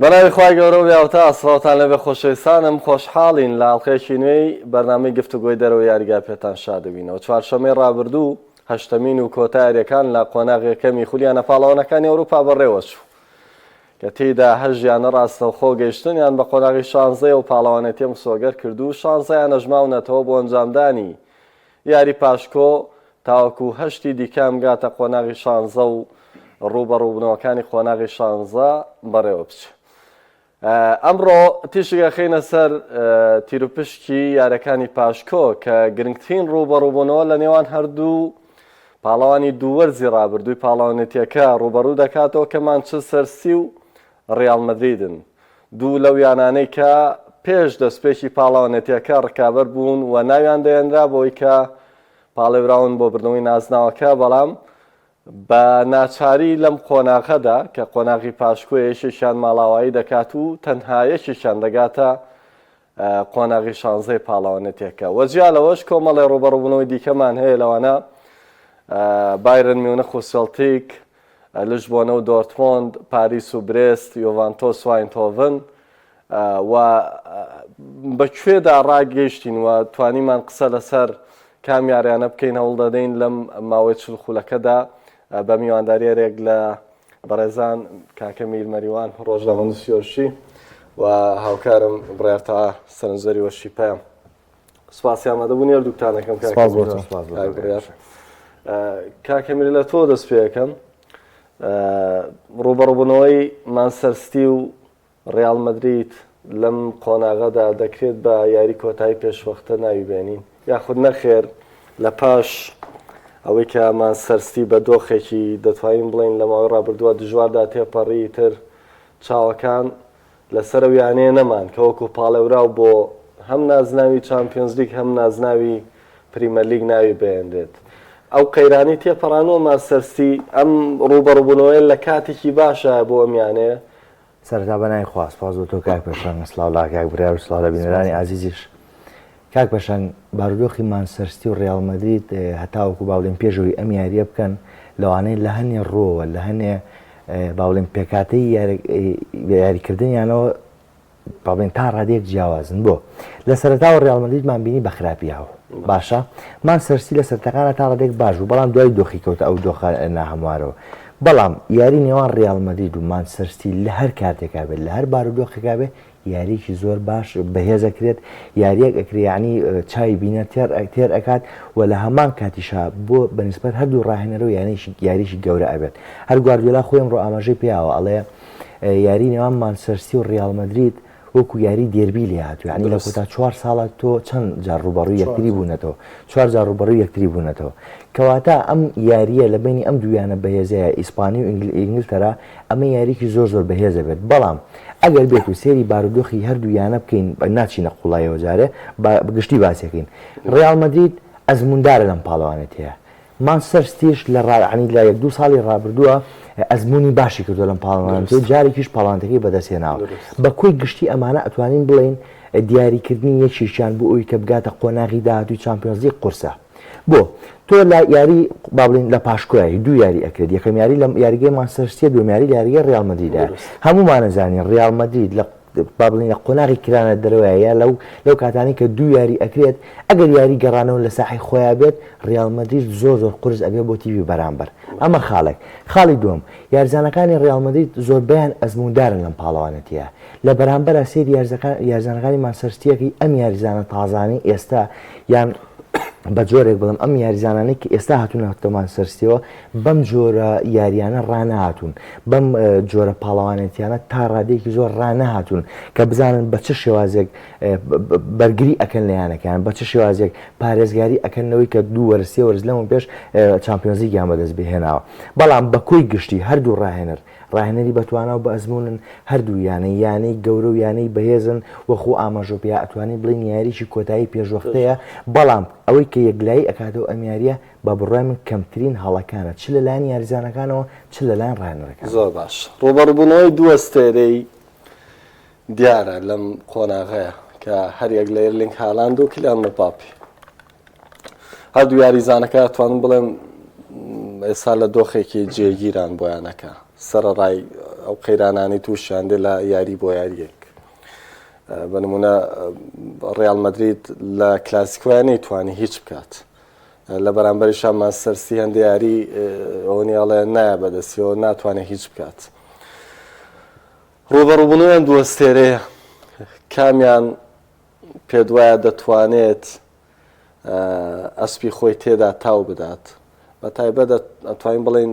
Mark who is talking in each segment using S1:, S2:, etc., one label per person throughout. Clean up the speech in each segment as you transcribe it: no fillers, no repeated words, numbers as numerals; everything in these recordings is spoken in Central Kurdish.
S1: بەناوی خوای گەورە و بێهاوتا سڵاوتان لێبێ خۆشەویستانم خۆشحاڵین لە ئەڵقەیەکی نوێی بەرنامەی گفتوگۆی دەرەوەی یاریگا پێتان شاد دەبینەوە چوارشەممەی ڕابردوو هەشتەمین و کۆتا یاریەکان لە قۆناغی یەکەمی خولی یانە پاڵەوانەکانی ئەوروپا بەڕێوەچوو کە تێیدا هەشت یانە ڕاستەوخۆ گەیشتنیان بە قۆناغی شانزەیە و پاڵەوانێتیە مسۆگەر کرد و شانزە یانەش ماونەتەوە بۆ ئەنجامدانی یاری پاشکۆ تاوەکو هەشتی دیکە بگاتە قۆناغی شانزە و ڕووبەڕووبوونەوەکانی قۆناغی شانزە بەڕێوە بچێت. ئەمڕۆ تیشک ئەخەینە سەر تیروپشکی یارەکانی پاشکۆ کە گرنگترین ڕووبەڕووبوونەوە لە نێوان هەردوو پاڵەوانی دوو وەرزی ڕابردووی پاڵەوانێتیەکە ڕووبەڕوو دەکاتەوە کە مانچستەر سیتی و ڕیاڵ مەدریدن. دوو لەو یانانەی کە پێش دەستپێکی پاڵەوانێتیەکە ڕکابەر بوون و ناویان دەهێنرا بەوەی کە پاڵێوراون بۆ بردنەوەی نازناوەکە، بەڵام بە ناچاری لەم قۆناغەدا کە قۆناغی پاشکۆیە یەکێکیان ماڵاوایی دەکات و تەنها یەکێکیان دەگاتە قۆناغی شانزەی پاڵەوانێتیەکە وە جیا لەوەش کۆمەڵێ ڕوبەڕوبوونەوەی دیکەمان هەیە لەوانە بایرن میونخ و سێڵتیک، لشبۆنە و دۆرتمۆند، پاریس و برێست، یۆڤانتۆس و ئاینتۆڤن و بە کوێدا ڕاگەیشتین و توانیمان قسە لەسەر کام یاریانە بکەین هەوڵدەدەین لەم ماوەی چل خولەکەدا بە میوانداری هەرێک لە بەڕێزان کاکە میر مەریوان ڕۆژنامەنووسی وەرشی و هاوکارم بڕیار تەها سەرنجدەری وەرشی پەیام. سپاسی ئامادەبوونی هەردووکتان دەکەم کاکە
S2: سپاس بۆ
S1: میر.
S2: تۆ. سپاس بۆ
S1: کاک
S2: تۆ.
S1: بڕیار. کاکە میر لە تۆ دەست پێ ئەکەم. ڕووبەڕووبوونەوەی مانچستەر سیتی و ڕیاڵ مەدرید لەم قۆناغەدا دەکرێت بە یاری کۆتایی پێشوەختە ناوی بێنین یاخود نەخێر لە پاش ئەوەی کە مانچستەر سیتی بە دۆخێکی دەتوانین بڵێین لە ماوەی ڕابردووە دژواردا تێپەڕی تر چاوەکان لەسەر ئەو یانەیە نەمان کە وەکو پاڵێوراو بۆ هەم نازناوی چامپیۆنزلیگ هەم نازناوی پریمەرلیگ ناوی بهێنرێت. ئەو قەیرانەی تێپەڕانووە مانچستەر سیتی ئەم ڕووبەڕووبوونەوەیە لە کاتێکی باشایە بۆ ئەم یانەیە.
S2: سەرەتا بە ناوی خوا سپاس بۆ تۆ کاک پێشەنگ، سڵاو لە کاک بڕیار و سڵاو لە بینەرانی ئازیزیش. کاک پێشەنگ، بارودۆخی مانچستەر سیتی و ڕیاڵ مەدرید هەتاوەکو با بڵێین پێش ئەوەی ئەم یارییە بکەن لەوانەیە لە هەنێ ڕووەوە لە هەنێ با بڵێین پێکهاتەی یاریکردنیانەوە با بڵێین تا ڕادەیەک جیاوازن بۆ لە سەرەتاوە ڕیاڵ مەدریدمان بینی بە خراپی هاو باشە مانچستەر سیتی لە سەرەتاکانە تا ڕادەیەک باش بوو بەڵام دوای دۆخی کەوتە ئەو دۆخە ناهەموارەوە بەڵام یاری نێوان ڕیاڵ مەدرید و مانچستەر سیتی لە هەر کاتێکا بێت لە هەر بارودۆخێکا بێت یاریەکی زۆر باش بەهێز ئەکرێت یاریەک ئەکرێ یعنی چاوی بینەر تێر تێر ئەکات و لە هەمان کاتیشا بۆ بەنسبەت هەردوو ڕاهێنەرە و یانەیەکی یاریی گەورە ئەبێت هەر گواردیۆلا خۆی ئەمڕۆ ئاماژەی پێیاوە ئەڵێ یاری نێوان مانچستەر سیتی و ڕیاڵ مەدرید وەکو یاری دێربی لێ هاتوو یعنی لە کۆتا چوار ساڵە تۆ چەند جار ڕووبەڕووی یەکتری بوونەتەوە چوار جار ڕووبەڕووی یەکتری بوونەتەوە کەواتە ئەم یارییە لە بینی ئەم دوویانە بەهێزەیە ئیسپانی و ئینگلتەرا ئەمە یاریکی زۆر زۆر بەهێزە بێت بەڵام ئەگەر بێت و سێری بارودۆخی هەردوو یانە بکەین ناچینە قوڵایەوە جارێ بە گشتی باسیەکەین ڕیاڵ مەدرید ئەزموندارە لەم پاڵەوانێتیە مانچستەر ستیش لە ڕانی لە یەک دوو ساڵی ڕابردووە ئەزمموی باشی کردو لەم پاڵەوانێتی و جارێکیش پاڵانتەکەی بەدەستهێناوە بە کۆی گشتی ئەمانە ئەتوانین بڵێین دیاریکردنی یەکێکیان بۆ ئەوی کە بگاتە قۆناغی داهاتووی چامپیۆنزلیگ قورسە بۆ تۆ لە یاری با بڵێین لە پاشکۆیە دوو یاری ئەکرێت یەکەم یاری لە یاریگەی مانچستەر سیتیە دووەم یاری لە یاریگەی ڕیاڵ مەدریدە هەموومانەزانین ڕیاڵ مەدرید لە با بڵێین لە قۆناغی کرانە دەرەوەیە یا لەو لەو کاتانەی کە دوو یاری ئەکرێت ئەگەر یاری گەڕانەوە لە ساحەی خۆیان بێت ڕیاڵ مەدرید زۆر زۆر قورس ئەبێ بۆ تیپی بەرامبەر ئەمە خاڵێک خاڵی دووەم یارزانەکانی ڕیاڵ مەدرید زۆربەیان ئەزموندارن لەم پاڵەوانێتیە لە بەرامبەرا سەیری یارزەکان یارزانەکانی مانچستەر سیتیەکەی ئەم یاریزانە تازانەی ئێستا یان بە جۆرێک بڵێم ئەم یاریزانانەی کە ئێستا هاتوونەتە مانچستەر سیتیەوە بەم جۆرە یاریانە ڕانەهاتوون بەم جۆرە پاڵەوانێتیانە تا ڕادەیەکی زۆر ڕانەهاتوون کە بزانن بە چ شێوازێک بەرگری ئەکەن لە یانەکەیان بە چ شێوازێک پارێزگاری ئەکەن لەوەی کە دوو وەرز سێ وەرز لەمە پێش چامپیۆنزلیگیان بەدەست بهێناوە بەڵام بە کۆی گشتی هەردوو ڕاهێنەر ڕاهێنەری بەتوانا و بەئەزموونن، هەردوو یانە یانەی گەورە و یانەی بەهێزن و خۆ ئاماژە پێیا ئەتوانین بڵێین یاریی کۆتایی پێشوەختەیە، بەڵام ئەوەی کە یەکلایی ئەکاتەوە ئەم یارییە بە بڕوای من کەمترین هەڵەکانە چ لەلایەن یاریزانەکانەوە چ لەلایەن ڕاهێنەرەکانەوە.
S1: زۆر باش. ڕووبەڕووبوونەوەی دوو ئەستێرەی دیارە لەم قۆناغەیە کە هەریەک لە ئێرلینگ هالاند و کلیان مباپی. هەردوو یاریزانەکە ئەتوانم بڵێم ئێستا لە دۆخێکی جێگیران بۆ یانەکە سەرەڕای ئەو قەیرانانەی تووشیان دێ لە یاری بۆ یاریەک بە نمونە ڕیال مەدرید لە کلاسیکۆیا نەیتوانی هیچ بکات لە بەرامبەریشا مانچستەر سیتی هەندێ یاری ئەوە نییە نایە بەدەستیەوە ناتوانێت هیچ بکات ڕوبەڕوبوونەوەیان دووە ئەستێرەیە کامیان پێت وایە دەتوانێت ئەسپی خۆی تێدا تاو بدات بە تایبەت ئەتوانین بڵێین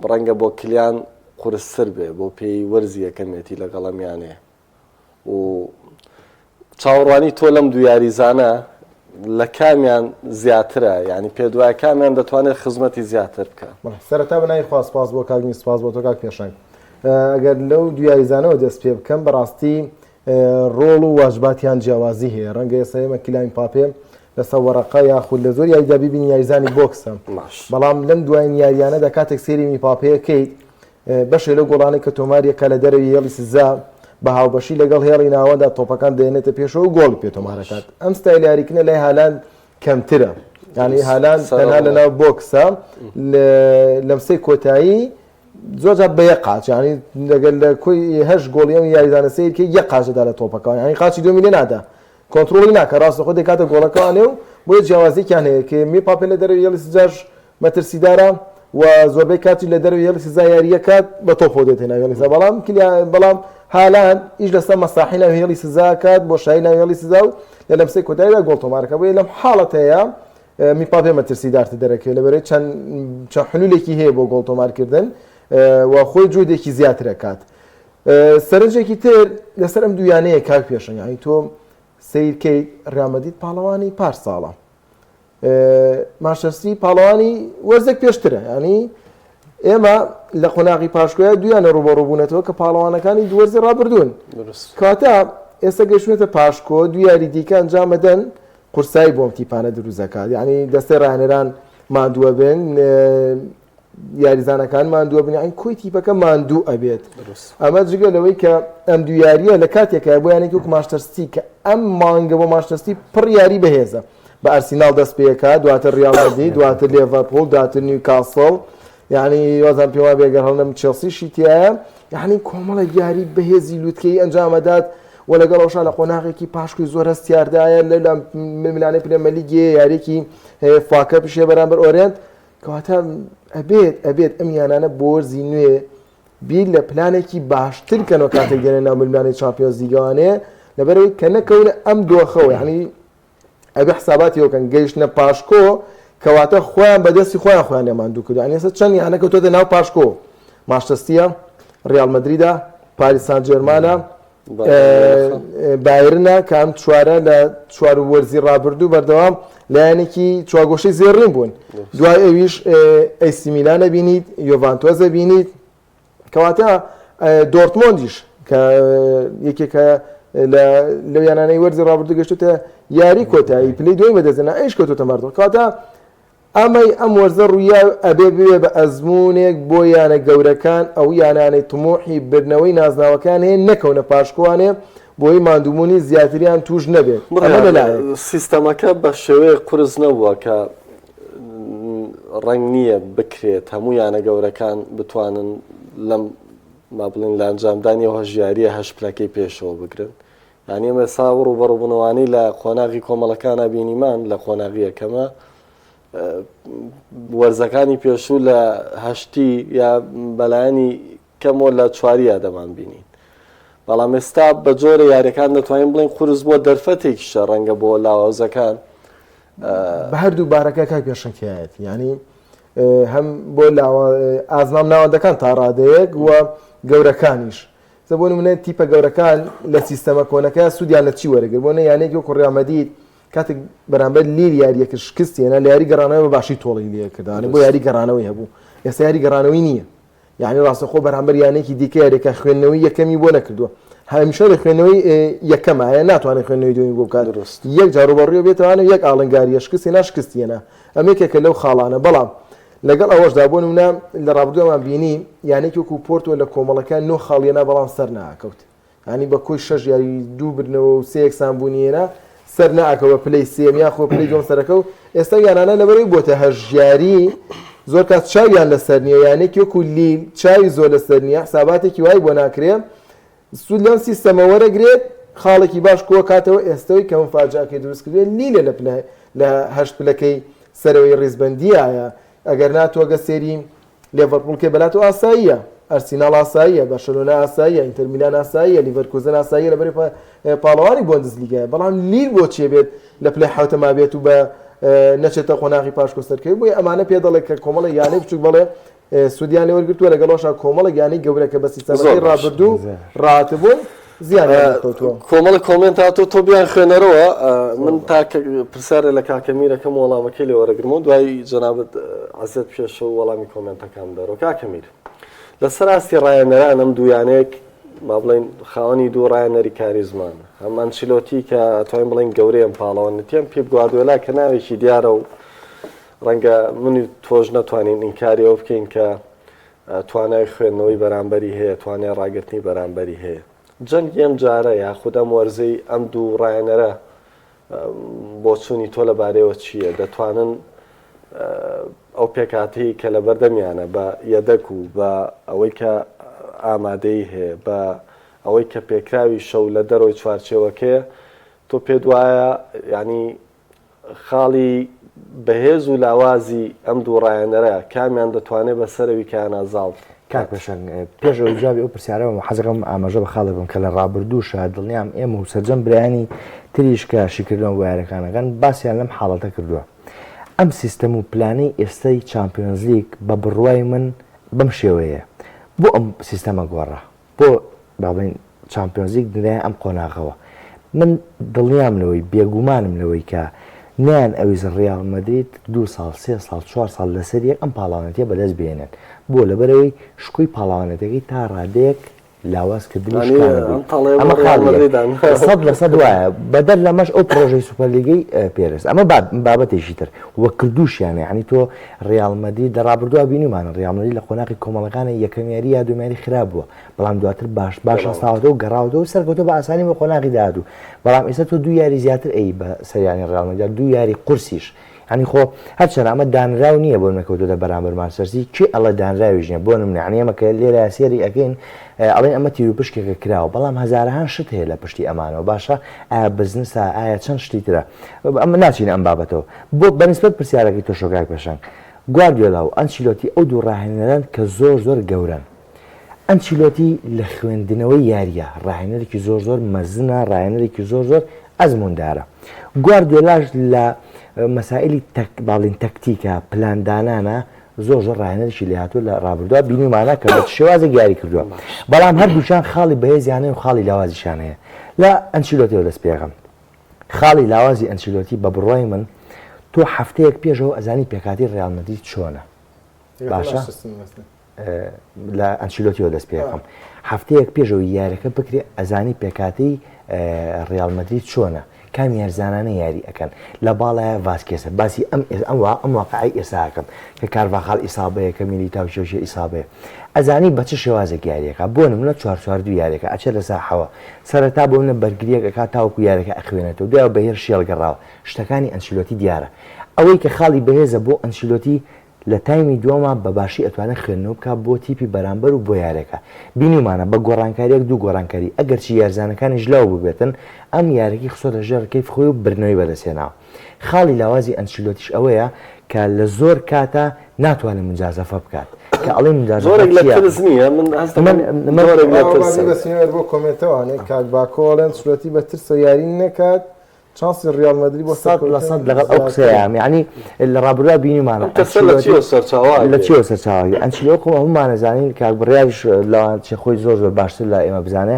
S1: ڕەنگە بۆ کلیان قورستر بێ بۆ پێی وەرزی یەکەمێتی لەگەڵ ئەم یانەیە و چاوەڕوانی تۆ لەم دوو یاریزانە لە کامیان زیاترە یعنی پێت وایە کامیان دەتوانێت خزمەتی زیاتر بکە
S3: سەرەتا بە ناوی خوا سپاس بۆ کاک سپاس بۆ تۆ کاک پێشەنگ ئەگەر لەو دوو یاریزانەوە دەست پێ بکەم بەڕاستی ڕۆڵ و واجباتیان جیاوازی هەیە ڕەنگە ئێستا ئێمە کیلیان مپاپێ لەسەر وەرەقە یاخود لە زۆر یاریدا بیبین یاریزانی بۆکسە بەڵام لەم دوایین یاریانەدا کاتێک سێری میپاپەیەکەیت بەشێ لەو گۆڵانەی کە تۆماریەکە لە دەرەوی هێڵی سزا بە هاوبەشی لەگەڵ هێڵی ناوەندا تۆپەکان دێنێتە پێشەوە و گۆڵی پێ تۆمارەکات ئەم ستایل یاریکردنە لای هالاند کەمترە یعنی هالاند تەنها لەناو بۆکسە لەمسەی کۆتایی زۆر جار بە یەک قاچ یعنی لەگەل لە کۆی هەش گۆڵی ئەم یاریزانە سەیر کەی یەک قاچ دەدا لە تۆپەکەوە یعنی قاچی دووەمی لێ نادا کۆنترۆڵی ناکە ڕاستەخۆ دەکاتە گۆڵەکەوانێ و بۆیە جیاوازیەکیان هەیە کە میپاپێ لە دەرەوەی هێڵی سزاش مەترسیدارە و زۆربەی کاتی لە دەرەوەی هێڵی سزا یاریەکات بە تۆپۆ دێتێ ناو هێڵی سزا بەڵام کلیا بەڵام هالاند ئیش لەسەر مەساحی ناو هێڵی سزا کات بۆشایی ناو هێڵی سزا و لە لەمسەی کۆتاییدا گۆڵ تۆمارەکە بۆیە لەم حاڵەتەیە میپاپێ مەترسیدارتر دەرەکەوێت لەبەرەی چەند چەند حلولێکی هەیە بۆ گۆڵ تۆمارکردن و خۆی جودێکی زیاتر ئەکات سەرنجێکی تر لەسەر ئەم دویانەیە کاک پێشەنگ یانی تۆ سیرکەیت ریال مەدرید پاڵەوانی پار ساڵە مانچستەر پاڵەوانی وەرزێک پێشترە ینی ئێمە لە قۆناغی پاشکۆیە دویانە ڕوبەڕوبوونەتەوە کە پاڵەوانەکانی دووەرزی ڕابردوون کاتە ئێستا گەشتونەتە پاشکۆ دوو یاری دیکە ئەنجامەدەن قورسایی بۆم تیپانە دروست دەکات یعنی دەستەی ڕاهێنەران ماندووە بن یاریزانەکان ماندووە بن یعنی کۆی تیپەکە ماندوو ئەبێت ئەمە جگە لەوەی کە ئەم دوو یاریە لە کاتێکە بۆ یانێکی وەک مانچستەر سیتی کە ئەم مانگە بۆ مانچستەر سیتی پڕ یاری بەهێزە بە ئەرسیناڵ دەست پێکا دواتر ریال مەدرید دواتر لێڤەرپوڵ دواتر نیوکاسڵ یعنی وازان پێم وابێ گەر هەڵنەم چێڵسیشی تایە یعنی کۆمەڵێک یاری بەهێزی لوتکەی ئەنجامەدات و لەگەڵ ئەوشا لە قۆناغێکی پاشکۆی زۆر هەستیاردایە لە ململانێی پرێمەرلیگێ یاریێکی فاکە پشێ بەرامبەر ئۆرێنت کەواتە ئەبێت ئەبێت ئەم یانانە بۆ وەرزی نوێ بیر لە پلانێکی باشتر کەنەوە کاتێک دێنە ناو ململانێی چامپیۆنز لیگەوانێ لەبەرەوەی کە نەکەونە ئەم دۆخەوە یعنی ئەبێ حساباتی ئەوکەن گەیشتنە پاشکۆ کەواتە خۆیان بەدەستی خۆیان خۆیان لێ ماندوو کردو یعنی ئێستا چەند یانە کەوتۆتە ناو پاشکۆ مانچستەر ریال مەدریدا پاریس سان جێرمانە بایرنە کە ئەم چوارە لە چوار وەرزی ڕابردوو بەردەوام لایەنێکی چوارگۆشەی زێڕین بوون دوای ئەویش ئەیسی میلانە بینیت یۆڤانتۆزە بینیت کەواتە دۆرتمۆندیش کە یەکێکە لە لەو یانانەی وەرزی ڕابردوو گەشتوتە یاری کۆتایی پلەی دوای بەدەستێنا ئەیش کەوتوتە مەردۆ کەواتە ئەمەی ئەم وەرزە ڕوویا ئەبێ ببێ بە ئەزموونێک بۆ یانە گەورەکان ئەو یانانەی تموحی بردنەوەی نازناوەکان هەیە نەکەونە پاشکۆوانێ بۆی ماندووبوونی زیاتریان تووش نەبێت ئەمە لەلایەک.
S1: سیستەمەکە بە شێوەیەک قورس نەبووە کە ڕەنگ نییە بکرێت هەموو یانە گەورەکان بتوانن لەم با بڵێن لە ئەنجامدانی ئەو هەژیاریە هەشت پلەکەی پێشەوە بگرن یعنی ئێمە ئێستا ئەو ڕووبەڕووبوونەوانەی لە قۆناغی کۆمەڵەکانە بینیمان لە قۆناغی یەکەمە وەرزەکانی پێشوو لە هەشتی یا بەلایەنی کەمەوە لە چواریا دەمان بینین بەڵام ئێستا بە جۆرە یاریەکان دەتوانین بڵێن قورس بۆ دەرفەتێکیشە ڕەنگە بۆ لاوازەکان
S3: بە هەردوو بارەکە کاک پێشەنگ تیایەتی یعنی هەم بۆ لاوە ئازمام ناوەندەکان تا ڕادەیەک و گەورەکانیش زە بۆ نمونە تیپە گەورەکان لە سیستەمە کۆنەکە سوودیان لە چی وەرەگر بۆ نە یانێک وەکو ڕیال مەدرید کاتێک بەرامبەر لیل یاریەکە شکست هێنا لە یاری گەڕانەوە بە باشی تۆڵی لێکردانە بۆ یاری گەڕانەوەی هەبوو ئێستا یاری گەڕانەوەی نییە یانی ڕاستەخۆ بەرامبەر یانەیەکی دیکە یاریەکە خوێندنەوەی یەکەمی بۆ نەکردووە هەمیشە لە خوێندنەوەی یەکەمە هەیە ناتوانێت خوێندنەوەی دووەمی بۆ بکات
S1: دروست
S3: یەک جار ڕووبەڕووی بێتەوانە یەک ئاڵنگاریە شکستی نا شکستیەنە ئەم یەکێکە لەو خاڵانە بەڵام لەگەڵ ئەوەشدا بۆ نمونە لە ڕابردوومان بینی یانێکی وەکو پۆرتۆ لە کۆمەڵەکە نۆ خاڵیەنا بەڵام سەر ناکەوت یانی بە کۆی شەش یاری دوو بردنەوە و سێ یەکسان بوونی هێنا سەر ناکەوە پلەی سێم یاخۆ پلەی دووەم سەرەکە و ئێستا یانانە لەبەرەوەی بۆتە هەژیاری زۆر کات چاویان لەسەر نییە، یانەیەکی وەکو لیل چاوی زۆر لەسەر نییە، حساباتێکی وای بۆ ناکرێ، سوود لەم سیستەمە وەرەگرێت، خاڵێکی باش کۆکاتەوە، ئێستەوەی کە موفاجەئەکەی دروست کردووە لیلە لە پلە لە هەشت پلەکەی سەرەوەی ڕیزبەندیایە، ئەگەر نا تۆ گەر سەیری لێڤەرپوڵ کەی بەلات و ئاساییە، ئەرسیناڵ ئاساییە، بەرشەلۆنە ئاساییە، ئینتەر میلان ئاساییە، لیڤەرکوزن ئاساییە لەبەری پاڵەوانی بۆندسلیگایە، بەڵام لیل بۆچی بێت لە پلەی حەوتەما بێت و بە نەچێتە قۆناغی پاشکۆ سەرکەوێت، بۆیە ئەمانە پێ دەڵێت کە کۆمەڵێک یانەی بچووک بەڵێ سوودیان لێ وەرگرتووە، لەگەڵەوەشا کۆمەڵێک یانەی گەورە کە بە سیستەمەکەی ڕابردوو ڕاهاتبوون زیانیان لێکەوتووە.
S1: کۆمەڵێک comment هاتووە تۆ بیان خوێنەرەوە من تا پرسیارێ لە کاکە میرەکەم وەڵامەکەی لێ وەرەگرمەوە دوای جەنابت عزەت پێشەو وەڵامی comment ەکان بدەرەوە. کاکە میر لەسەر ئاستی ڕایەنەران ئەم دوو یانەیەک با بڵێین خاوەنی دوو ڕایەنەری کاریزمان هەم ئەنچیلۆتی کە توانین بڵێین گەورەی ئەم پاڵەوانێتیە هەم پیپ گواردیۆلا کە ناوێکی دیارە و ڕەنگە من و تۆش نەتوانین ئینکاری ئەوە بکەین کە توانای خوێندنەوەی بەرامبەری هەیە، توانای ڕاگرتنی بەرامبەری هەیە. جەنگی ئەم جارە یاخود ئەم وەرزەی ئەم دوو ڕایەنەرە بۆچوونی تۆ لەبارەیەوە چییە؟ دەتوانن ئەو پێکهاتەی کە لەبەردەمیانە بە یەدەک و بە ئەوەی کە ئامادەیی هەیە، بە ئەوەی کە پێکراوی شەو لە دەرەوەی چوارچێوەکەیە، تۆ پێت وایە یانی خاڵی بەهێز و لاوازی ئەم دوو ڕایەنەرە کامیان دەتوانێت بەسەر ئەویکەیانا زاڵ
S2: کاک
S1: بکات؟
S2: پێشەنگ، پێش ئەوەی جوابی ئەو پرسیارە بەم، حەزەکەم ئاماژە بە خاڵێک بکەم کە لە ڕابردووشا دڵنیام ئێمە و سەرجەم برایانی تریش کە شیکردنەوە بۆ یاریەکان ئەکەن باسیان لەم حاڵەتە کردووە. ئەم سیستەم و پلانەی ئێستای چامپیۆنزلیگ بە بڕوای من بەم شێوەیەیە. بۆ ئەم سیستەمە گۆڕا؟ بۆ با بڵێین چامپیۆنزلیگ نرایە ئەم قۆناغەوە؟ من دڵنیام لەوەی، بێگومانم لەوەی کە نەیان ئەویست ڕیاڵ مەدرید دوو ساڵ، سێ ساڵ، چوار ساڵ لەسەر یەک ئەم پاڵاوانێتیە بەدەست بهێنێت. بۆ؟ لەبەرئەوەی شکۆی پاڵاوانێتیەکەی تا ڕادەیەک لاواز کردن و شکاندن بوو. ئەمە خاڵی یەک. 100% وایە. بەدەر لەمەش ئەو پڕۆژەی سوپەرلیگەی پێرس. ئەمە بابەتێکی تر. وە کردووشیانە. یانی تۆ ڕیاڵ مەدرید لە ڕابردووە بینیومانە ڕیاڵ مەدرید لە قۆناغی کۆمەڵەکانە یەکەم یاری یا دووەم یاری خراپ بووە بەڵام دواتر باش باش هەستاوەتەوە و گەڕاوەتەوە و سەرکەوتووە بە ئاسانی بۆ قۆناغی داهاتوو بەڵام ئێستا تۆ دوو یاری زیاتر ئەی بە سەریانی ڕیاڵ مەدرید دوو یاری قورسیش یانی خۆ هەرچەند ئەمە دانراو نییە بۆ نمونە کەوتۆتە بەرامبەر مانچستەر سیتی کێ ئەڵێ دانراویش نییە بۆ نمونە یانی ئێمە کە لێرە سێری ئەکەین ئەڵێن ئەمە تیروپشکێکە کراوە بەڵام هەزارەهان شت هەیە لە پشتی ئەمانەوە باشە ئایا بزنسە ئایا چەند شتی ترە ئەمە ناچینە ئەم بابەتەوە بۆ بەنسبەت پرسیارەکەی تۆشەوە کاک پێشەنگ، گواردیۆلا و ئەنچیلۆتی ئەو دوو ڕاهێنەرەن کە زۆر زۆر گەورەن. ئەنچیلۆتی لە خوێندنەوەی یارییە، ڕاهێنەرێکی زۆر زۆر مەزنە، ڕاهێنەرێکی زۆر زۆر ئەزمووندارە. گواردیۆلاش لە مەسائیلی تەک با بڵێین تەکتیکە، پلاندانانە زۆر زۆر ڕاهێنەرێکی لێهاتووە لە ڕابردووە بینیومانە کە بە چ شێوازێک یاری کردووە. بەڵام هەردووکیان خاڵی بەهێزیان هەیە و خاڵی لاوازیشیان هەیە. لە ئەنچیلۆتیەوە دەست پێکەم. خاڵی لاوازی ئەنچیلۆتی بە بڕوای من تۆ هەفتەیەک پێشەوە ئەزانی پێکهاتەی ڕیال مەدرید چۆنە باشە لە ئەنچیلۆتیەوە دەست پێەکەم هەفتەیەک پێشەوە یاریەکە بکرێ ئەزانی پێکاتی ڕیال مەدرید چۆنە کام یارزانانە یاری ئەەکەن لە باڵایە ڤاسکێسە باسی ئەم ئەم وا ئەم واقعی ئێساکەم کە کارڤاخال ئیسابەیە کە میلیتاو کێشە ئیسابەیە ئەزانی بە چ شێوازێک یاریەکە بۆ نمونە چوار چوار دوو یاریەکە ئەچێت لە ساحەوە سەرەتا بۆ منە بەرگریەک ئەکات تاوەکو یاریەکە ئەخوێنێتەوە دوایەوە بە هێرشی هەڵگەڕاوە شتەکانی ئەنچیلۆتی دیارە ئەوەی کە خاڵی بەهێزە بۆ ئەنچیلۆتی لە تایمی دووەما بە باشی ئەتوانێت خوێندنەوە بکات بۆ تیپی بەرامبەر و بۆ یاریەکە بینیومانە بە گۆڕانکاریەک دوو گۆڕانکاری ئەگەرچی یارزانەکانیش لاو بووبێتن ئەم یاریەکەی خستۆتە ژێر ڕکێف خۆی و بردنەوەی بەدەستهێناوە خاڵی لاوازی ئەنچیلۆتیش ئەوەیە کە لە زۆر کاتا ناتوانێت مجازەفە بکات کە ئەڵێن مجازەفە
S1: زۆرێک لە ترس نییە من هەست دەکەم زۆرێک لە ترسە.
S3: بەسینەوە بۆ comment ەوانێ کاک باکۆ ئەڵێن ئەنچیلۆتی بە ترسە یاری نەکات چانسی ڕیاڵ مەدرید بۆ
S2: 100% لەگەڵ ئەو قسەیەم یعنی لە ڕابردووە بینیمانە
S1: ئەم ترسە لە چیەوە سەرچاوە
S2: لە چیەوە سەرچاوە ئەنچیلۆ خۆ هەموومان ئەزانین کاک بڕیاریش لەوان چێ خۆی زۆر زۆر باشتر لە ئێمە بزانێ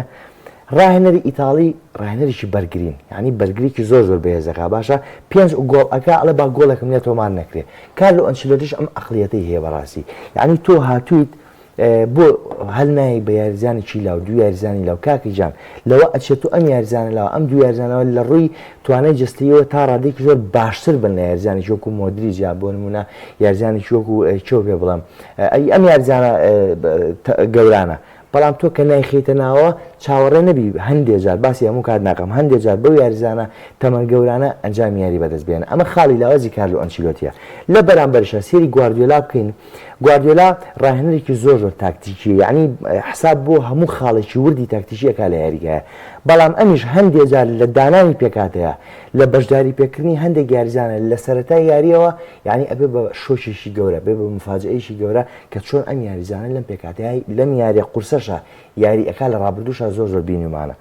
S2: ڕاهێنەری ئیتاڵی ڕاهێنەرێکی بەرگرین یانی بەرگریکی زۆر زۆر بەهێز دەکا باشە پێنج گۆڵ ئەکا ئەڵێ با گۆڵێکم لێ تۆمار نەکرێ کارلۆ ئەنچیلۆتیش ئەم ئەقلیەتەی هەیە بەڕاستی یانی تۆ هاتوویت بۆ هەل نای بە یاریزانێکی لاو دوو یاریزانی لاو کاکی جان لەوە ئەچێت و ئەم یاریزانە لاوە ئەم دوو یاریزانەوە لە ڕووی توانای جەستەیەوە تا ڕادەیەکی زۆر باشتر بن لە یاریزانێکی وەکو مۆدریج یا بۆ نمونە یاریزانێکی وەکو کێو پێ بڵێم ئەی ئەم یاریزانە گەورانە بەڵام تۆ کە نایخەیتە ناوە چاوەڕێ نەبی هەندێ جار، باسی هەموو کات ناکەم، هەندێ جار بەو یاریزانە تەمەن گەورانە ئەنجامی یاری بەدەست بهێنە. ئەمە خاڵی لاوازی کارلۆ ئەنچیلۆتییە. لە بەرامبەریشا سەیری گواردیۆلا بکەین، گواردیۆلا ڕاهێنەرێکی زۆر زۆر تاکتیکییە، یەعنی حساب بۆ هەموو خاڵێکی وردی تاکتیکی ئەکا لە یاریگایە، بەڵام ئەمیش هەندێ جار لە دانانی پێکهاتەیە، لە بەشداری پێکردنی هەندێک یاریزانە لە سەرەتای یارییەوە، یەعنی ئەبێ بە شۆکێکی گەورە، ئەبێ بە موفاجەئەیەکی گەورە کە چۆن ئەم یاریزانە لەم پێکهاتەیە لەم یاریە قورسەشا یاری ئەکا لە ڕابردووشا زۆر زۆر بینیومانە.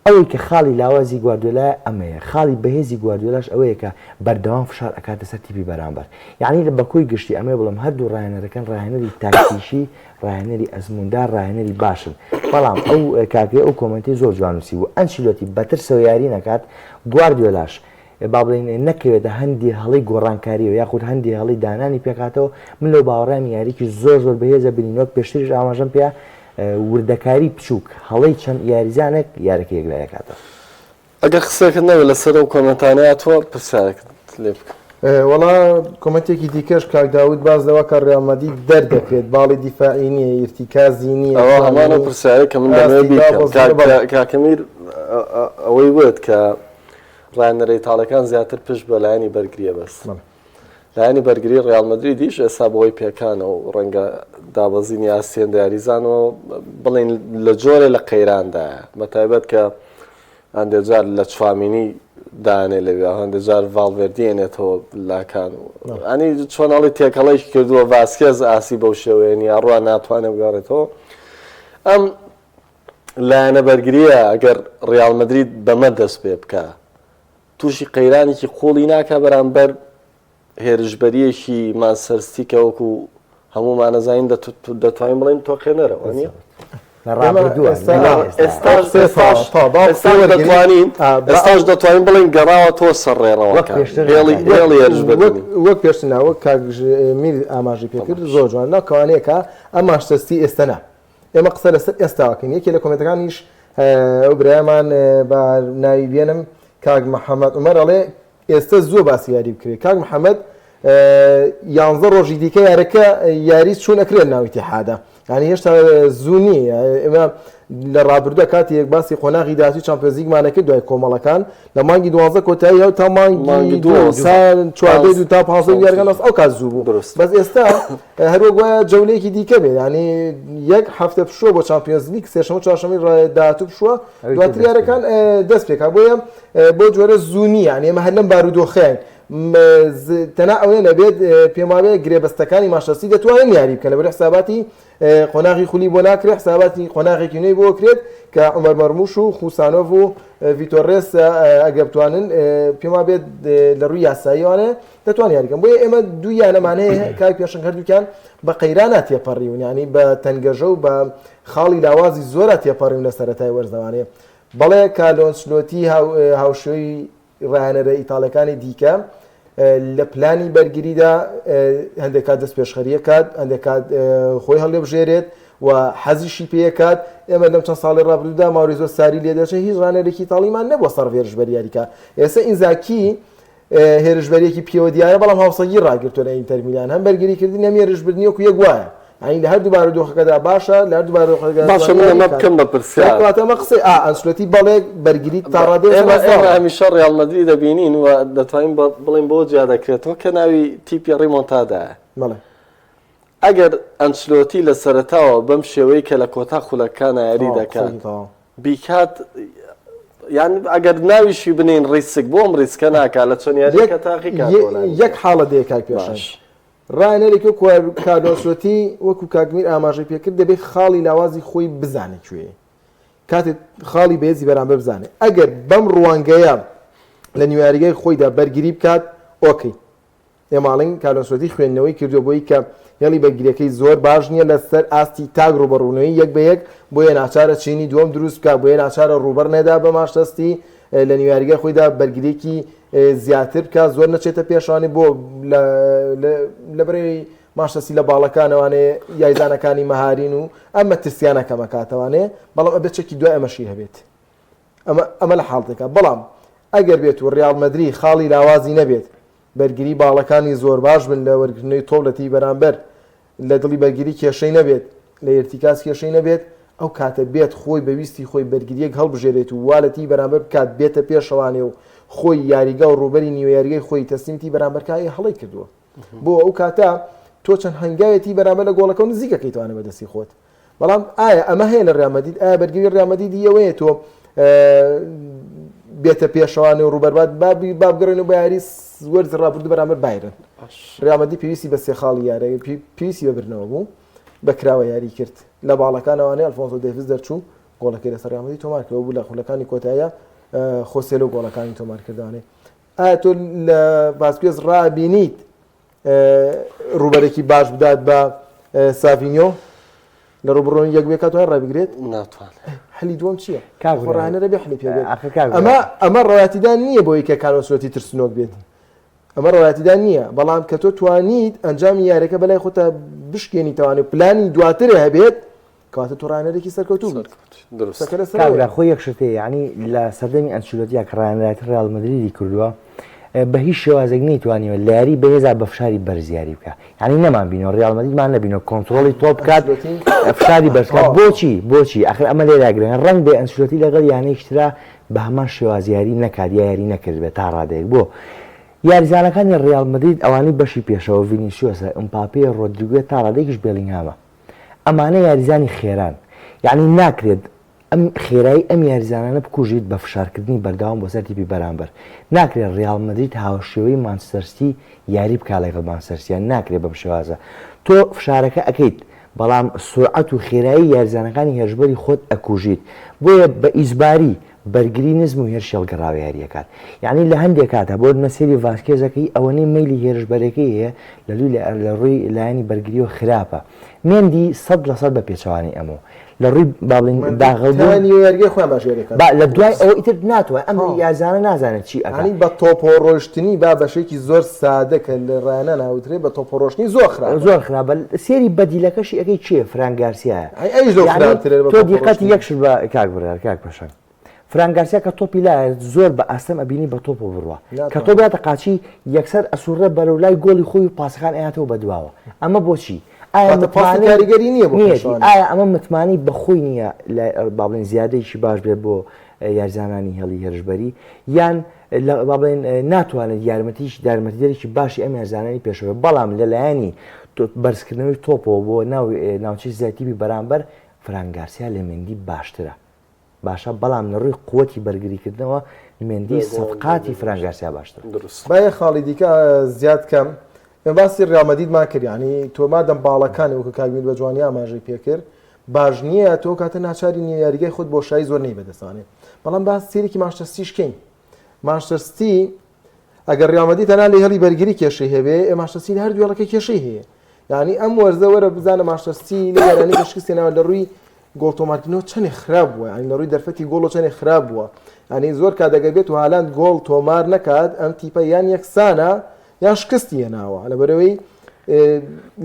S2: ئەوەی کە خاڵی لاوازی گواردیۆلایە ئەمەیە، خاڵی بەهێزی گواردیۆلاش ئەوەیە کە بەردەوام فشار ئەکاتە سەر تیپی بەرامبەر. یەعنی بە کۆی گشتی ئەمەوێ بڵێم هەردوو ڕاهێنەرەکەن ڕاهێنەری تاکتیکی، ڕاهێنەری ئەزمووندار، ڕاهێنەری باشن. بەڵام ئەو کاکەی ئەو کۆمێنتەی زۆر جوان نووسیبوو، ئەنچیلۆتی بەترسەوە یاری نەکات، گواردیۆلاش با بڵێین نەکەوێتە هەندێ هەڵەی گۆڕانکاریەوە یاخود هەندێ هەڵەی دانانی پێکهاتەوە، من لەو باوەڕام یاریکی زۆر زۆر بەهێزە بینین وەک پێشتریش ئاماژەم پێیا وردەکاری بچووک هەڵەی چەند یاریزانێک یارەکە یەکلایی ئەکاتەوە.
S1: ئەگەر قسەیەکت نەبێت لەسەر ئەو کۆمێنتانەی هاتووە پرسیارێکت لێ بکەم.
S3: وەڵا کۆمێنتێکی دیکەش کاک داود باس لەوە کە ڕیال مەدرید دەردەکرێت باڵی دیفاعی نییە ئیرتیکازی نییە
S1: ئەوە هەمان ئەو پرسیارەی کە من دەمەوێت بیکەم کاکە میر ئەوەی وت کە ڕاهێنەرە ئیتاڵیەکان زیاتر پشت بە لایەنی بەرگرییە بەستن. لایەنی بەرگری ڕیال مەدریدیش ئێستا بەهۆی پێکانە و ڕەنگە دابەزینی ئاستی هەندێ یاریزانەوە بڵێین لە جۆرێ لە قەیراندایە بە تایبەت کە هەندێ جار لە چوامینی دانێ لەوێ هەندێ جار ڤاڵڤێردی ئێنێتەوە لاکان و ئەنی چۆن ئەڵی تێکەڵێکی کردووە ڤاسکێز ئاسی بەو شێوەیە نییە ڕوا ناتوانێت بگەڕێتەوە ئەم لایەنە بەرگرییە ئەگەر ڕیاڵ مەدرید بەمە دەست پێ بکا تووشی قەیرانێکی قوڵی ناکا بەرامبەر هێرشبەریەکی مانچستەر سیتی کە وەکو هەموومان ئەزانین دەتوانین بڵێین تۆقێنەرە وانیە؟ ئێستاش دەتوانین بڵێین گەڕاوەتەوە سەر ڕێڕەوەکە هێڵی هێرشبردنی
S3: وەک پێشتر نا وەک کاک میر ئاماژەی پێکرد زۆر جوان نا کەوانەیەکە ئەم مانچستەر سیتی ئێستا نا ئێمە قسە لەسەر ئێستا ئەکەین یەکێ لە کۆمێنتەکانیش ئەو برایەمان با ناوی بێنم کاک محەممەد عومەر ئەڵێ ئێستا زووە باسی یاری بکرێت کاک محەممەد یانزە ڕۆژی دیکە یارەکە یاری چوون ئەکرێت ناو ئیتیحادە یعنی هێشتا زوو نییە ئێمە لە ڕابردووە کاتی یەک باسی قۆناغی داهاتوی چامپیۆنزلیگمان کرد دوای کۆمەڵەکان لە مانگی دوازدە کۆتایی هەو تا مانگی دوو تا چواردە دوو تا پازدە یاریگان ئەو کات زوو بوو بەس ئێستا هەروەک وایە جەولەیەکی دیکە بێ یعنی یەک هەفتە پشووە بۆ چامپیۆنزلیگ سێشەمە چوارشەمەی داهاتوو پشووە دواتر یارەکان دەست پێکا بۆیە بۆ جۆرە زوو نییە یعنی ئێمە هەر لەم بارودۆخەین تەنا ئەوەیە نەبێت پێم وابێ گرێبەستەکانی مانچستەر دەتوانن یاری بکەن لەبەر حساباتی قۆناغی خولی بۆ ناکرێت حساباتی قۆناغێکی نوێی بۆ کرێت کە عومەر مەرموش و خوسانۆڤ و ڤیتۆر ڕێس ئەگەر بتوانن پێم وابێت لە ڕووی یاساییەوانە دەتوان یاریکەن بۆیە ئێمە دوو یانەمان هەیە کاک پێشەنگ هەردووکیان بە قەیرانە تێپەڕیون یعنی بە تەنگەژە و بە خاڵی لاوازی زۆرە تێپەڕیون لە سەرەتای وەرزەوانێ بەڵێ کارلۆ ئەنچلۆتی هاوشێوەی ڕاهێنەرە ئیتاڵیەکانی دیکە لە پلانی بەرگریدا هەندێک کات دەست پێشخەریە کات هەندێک کات خۆی هەڵێبژێرێت و حەزیشی پێکات ئێمە لەم چەند ساڵی ڕابردوودا ماوریزۆ ساری لێ دەچێت هیچ ڕانەرێکی ئیتاڵیمان نەبووە سەر هێرشبەر یاریکا ئێستا ئینزاکی هێرشبەرێکی پێوە دیارە بەڵام هاوسەنگی ڕاگرتووە لە ئینتەر میلان هەم بەرگریکردنی هەم هێرشبردنی وەکو یەک وایە یانی لە هەردوو بارودۆخەکەدا باشە لە هەردوو بارودۆخەکەدا
S1: باشە من ئەمە بکەم بە پرسیار
S3: کەواتە ئەمە قسەی ئا ئەنسلۆتی بەڵێ بەرگری تا ڕادەیەک
S1: ئێمە ئێمە هەمیشە ڕیاڵ مەدرید دەبینین و دەتوانین بڵێین بۆ جیا دەکرێتەوە کە ناوی تیپی ڕیمۆنتادایە
S3: بەڵێ
S1: ئەگەر ئەنچلۆتی لە سەرەتاوە بەم شێوەی کە لە کۆتا خولەکانە یاری دەکات بیکات یان ئەگەر ناویشی بنین ڕیسک بۆ ئەم ڕیسکە ناکا لە چەند یاریەکە تاقی
S3: یەک حاڵە دێ کاک پێشەنگ ڕاهێنەرێک وەکو کارلۆ ئەنچلۆتی وەکو کاک میر ئاماژەی پێکرد دەبێت خاڵی لاوازی خۆی بزانێت کوێ کاتێک خاڵی بەهێزی بەرامبەر بزانێت ئەگەر بەم ڕوانگەیە لە نیویاریگای خۆیدا بەرگری بکات ئۆکەی ئێمە ئەڵێین کارلۆ ئەنچلۆتی خوێندنەوەی کردووە بۆی کە هێڵی بەرگریەکەی زۆر باش نییە لەسەر ئاستی تاک ڕووبەڕوونەوەی یەک بە یەک بۆیە ناچارە چینی دووەم دروست بکات بۆیە ناچارە ڕووبەڕ نەدا بە مانچستەر سیتی لە نیویاریگای خۆیدا بەرگریەکی زیاتر بکات زۆر نەچێتە پێشانی بۆ لەبەرەی مانچستەر سیتی لە باڵەکانەوانێ یایزانەکانی مەهارین و ئەم مەترسیانە کەمەکاتەوانێ بەڵام ئەبێت چەکی دوای ئەمەشی هەبێت ئەمە ئەمە لە حاڵتێکە بەڵام ئەگەر بێت و ڕیاڵ مەدری خاڵی لاوازی نەبێت بەرگری باڵەکانی زۆر باش بن لە وەرگرتنەوەی تۆپ لە تیپی بەرامبەر، لە دڵی بەرگری کێشەی نەبێت، لە ئیرتیکاز کێشەی نەبێت، ئەو کاتە بێت خۆی بە ویستی خۆی بەرگریەک هەڵبژێرێت و وا لە تیپی بەرامبەر بکات بێتە پێشەوانێ و خۆی یاریگا و ڕووبەری نیوە یاریگای خۆی تەسلیمی تیپی بەرامبەر کا هەڵەی کردووە بۆ ئەو کاتە تۆ چەند هەنگاوێتی بەرامبەر لە گۆڵەکە و نزیکەکەیتوانە بەدەستی خۆت بەڵام ئایا ئەمە هەیە لە ڕیال مەدرید؟ ئایا بەرگری ڕیال مەدریدی ئەوەیە تۆ بێتە پێشەوانێ و ڕووبەربات با بگەڕێنەوە بە یاری وەرزی ڕابردوو بەرامبەر بایرن ڕیال مەدرید پێویستی بە سێ خاڵی یارە پێویستی بە بردنەوە بوو بە کراوە یاری کرد لە باڵەکانەوانەیە ئەلفۆنسۆ دەیڤس دەرچوو گۆڵەکەی لەسەر ڕیال مەدرید تۆمار کرد بوو لە خولەکانی کۆتاییە خۆسێلۆ گۆڵەکانی تۆمار کردوانێ ئایا تۆ لە ڤاسکێز ڕابینیت ڕووبەرێکی باش بدات بە ساڤینیۆ لە ڕوبڕۆن یەک بێ کاتوان ڕابگرێت
S1: ناتوانێت
S3: حلی دووەم چییە ڕانەرە بێ حلی پێ بێت ئەمە ئەمە ڕەواتیدان نییە بۆی کە کارۆسلۆتی ترسنۆک بێت ئەمە ڕەواتیدان نییە بەڵام کە تۆ توانیت ئەنجامی یاریەکە بەلای خۆتە بشکێنی توانێت پلانی دواتر هەبێت کەواتە تۆ ڕاهێنەرێکی سەرکەوتوو بیت.
S1: دروست.
S3: قسەکە لەسەر
S2: کاک برا
S3: ئەوەیە.
S2: خۆی یەک شت هەیە یانی لە سەردەمی ئەنچیلۆتیا کە ڕاهێنەرایەتی ڕیاڵ مەدریدی کردووە بە هیچ شێوازێک نەیتوانیوە لە یاری بەهێزا بە فشاری بەرز یاری بکا یانی نەمان بینەوە ڕیاڵ مەدریدمان نەبینەوە کۆنترۆڵی تۆپ بکات
S3: ئەنچیلۆتی
S2: فشاری بەرز بکات
S3: تەواو.
S2: بۆچی بۆچی ئاخر ئەمە لێرە گرنگە ڕەنگ بێ ئەنچیلۆتی لەگەڵ یانەیەکی ترا بە هەمان شێواز یاری نەکات یا یاری نەکردبێت تا ڕادەیەک بۆ یاریزانەکانی ڕیاڵ مەدرید ئەوانەی بەشی پێشەوە ڤینیسیۆسە ئمپاپێ ڕۆدریگۆیە تا ڕادەیەکیش بێڵینگهامە ئەمانە یاریزانی خێران، یەعنی ناکرێت ئەم خێرایی ئەم یاریزانانە بکوژیت بە فشارکردنی بەردەوام بۆ سەر تیپی بەرامبەر، ناکرێت ریاڵ مەدرید هاوشێوەی مانچستەر سیتی یاری بکات لەگەڵ مانچستەر سیتی، یان ناکرێت بەم شێوازە تۆ فشارەکە ئەکەیت بەڵام سورعەت و خێرایی یاریزانەکانی هێرشبەری خۆت ئەکوژیت، بۆیە بە ئیجباری بەرگری نزم و هێرشی هەڵگەڕاوە یاری ئەکات یانی لە هەندێک کاتا بۆ نمونە سەیری ڤاسکێز ئەکەی ئەوەنەی مەیلی هێرشبەرەکەی هەیە لە لوی لە ڕووی لایەنی بەرگریەوە خراپە مێندی 100% بە پێچەوانەی ئەمەوە لە ڕووی با بڵێین داغڵ بوون
S3: تا نیوە یاریگای خۆیان باش یاری ئەکەن
S2: با لە دوای ئەوە ئیتر ناتوانێت ئەم یارزانە نازانێت چی ئەکات
S3: یانی بە تۆپۆ ڕۆشتنی با بەشێکی زۆر سادە کە لە ڕایانە ناوترێ بە تۆپۆ ڕۆشتنی زۆر خراپە
S2: زۆر خراپە سێری بەدیلەکەشی ئەکەی کێ فران گارسیایە
S3: ئەی ئەویش لەو
S2: یعنی
S3: خراپترە بە
S2: تۆ
S3: تۆپۆ
S2: دیقەتی
S3: ڕۆشتنی
S2: یەک شت بە کاک بڕیار کاک پەشەنگ فران گارسیا کە تۆپی لایە زۆر بە ئاستەم ئەبینی بە تۆپەوە بڕوا کە تۆپ
S3: ناتوانێت
S2: یاتە قاچی یەکسەر ئەسوڕێ بەرەو لای گۆڵی خۆی و پاسەکان ئەیاتەوە بە دواوە ئەمە بۆچی ئایا
S3: واتە پاسی
S2: متمانەی
S3: کاریگەری نییە بۆ
S2: نییەتی
S3: پێشەوانێ
S2: ئایا ئەمە متمانەی بەخۆی نییە لە با بڵێین زیادەیەکی باش بێت بۆ یاریزانانی هێڵی هێرشبەری یان لە با بڵێین ناتوانێت یارمەتیش یارمەتیدەرێکی باشی ئەم یاریزانانی پێشەوە بەڵام لەلایەنی بەرزکردنەوەی تۆپەوە بۆ ناو ناوچەی سزای تیپی بەرامبەر فران گارسیا لە مێندی باشترە باشە بەڵام لە ڕووی قوتی بەرگریکردنەوە مێندی سەدقاتی فران گارسیا باشترە.
S1: دروست.
S3: با یەک خاڵی دیکە زیاد کەم ئێمە باسی ڕیال مەدریدمان کرد یانی تۆ مادەم باڵەکانی وەکو کاک میر بە جوانی ئاماژەی پێکرد باش نییە تۆ کاتە ناچاری نییە یاریگای خۆت بۆشایی زۆر نەی بەدەستانێ بەڵام با سێرێکی مانچستەر سیتیش کەین مانچستەر سیتی ئەگەر ڕیال مەدرید تەنها لە هێڵی بەرگری کێشەی هەبێ ئێ مانچستەر سیتی لە هەردوو هێڵەکە کێشەی هەیە یعنی ئەم وەرزە وەرە بزانە مانچستەر سیتی لە یارانی کە شکستی ناوە لە ڕووی گۆڵ تۆمارکردنەوە چەندێ خراپ بووە یعنی لە ڕووی دەرفەتی گۆڵ چەندێ خراپ بووە یعنی زۆر کات ئەگەر بێت و هالاند گۆڵ تۆمار نەکات ئەم تیپە یان یەکسانە یان شکستی هێناوە لەبەرەوەی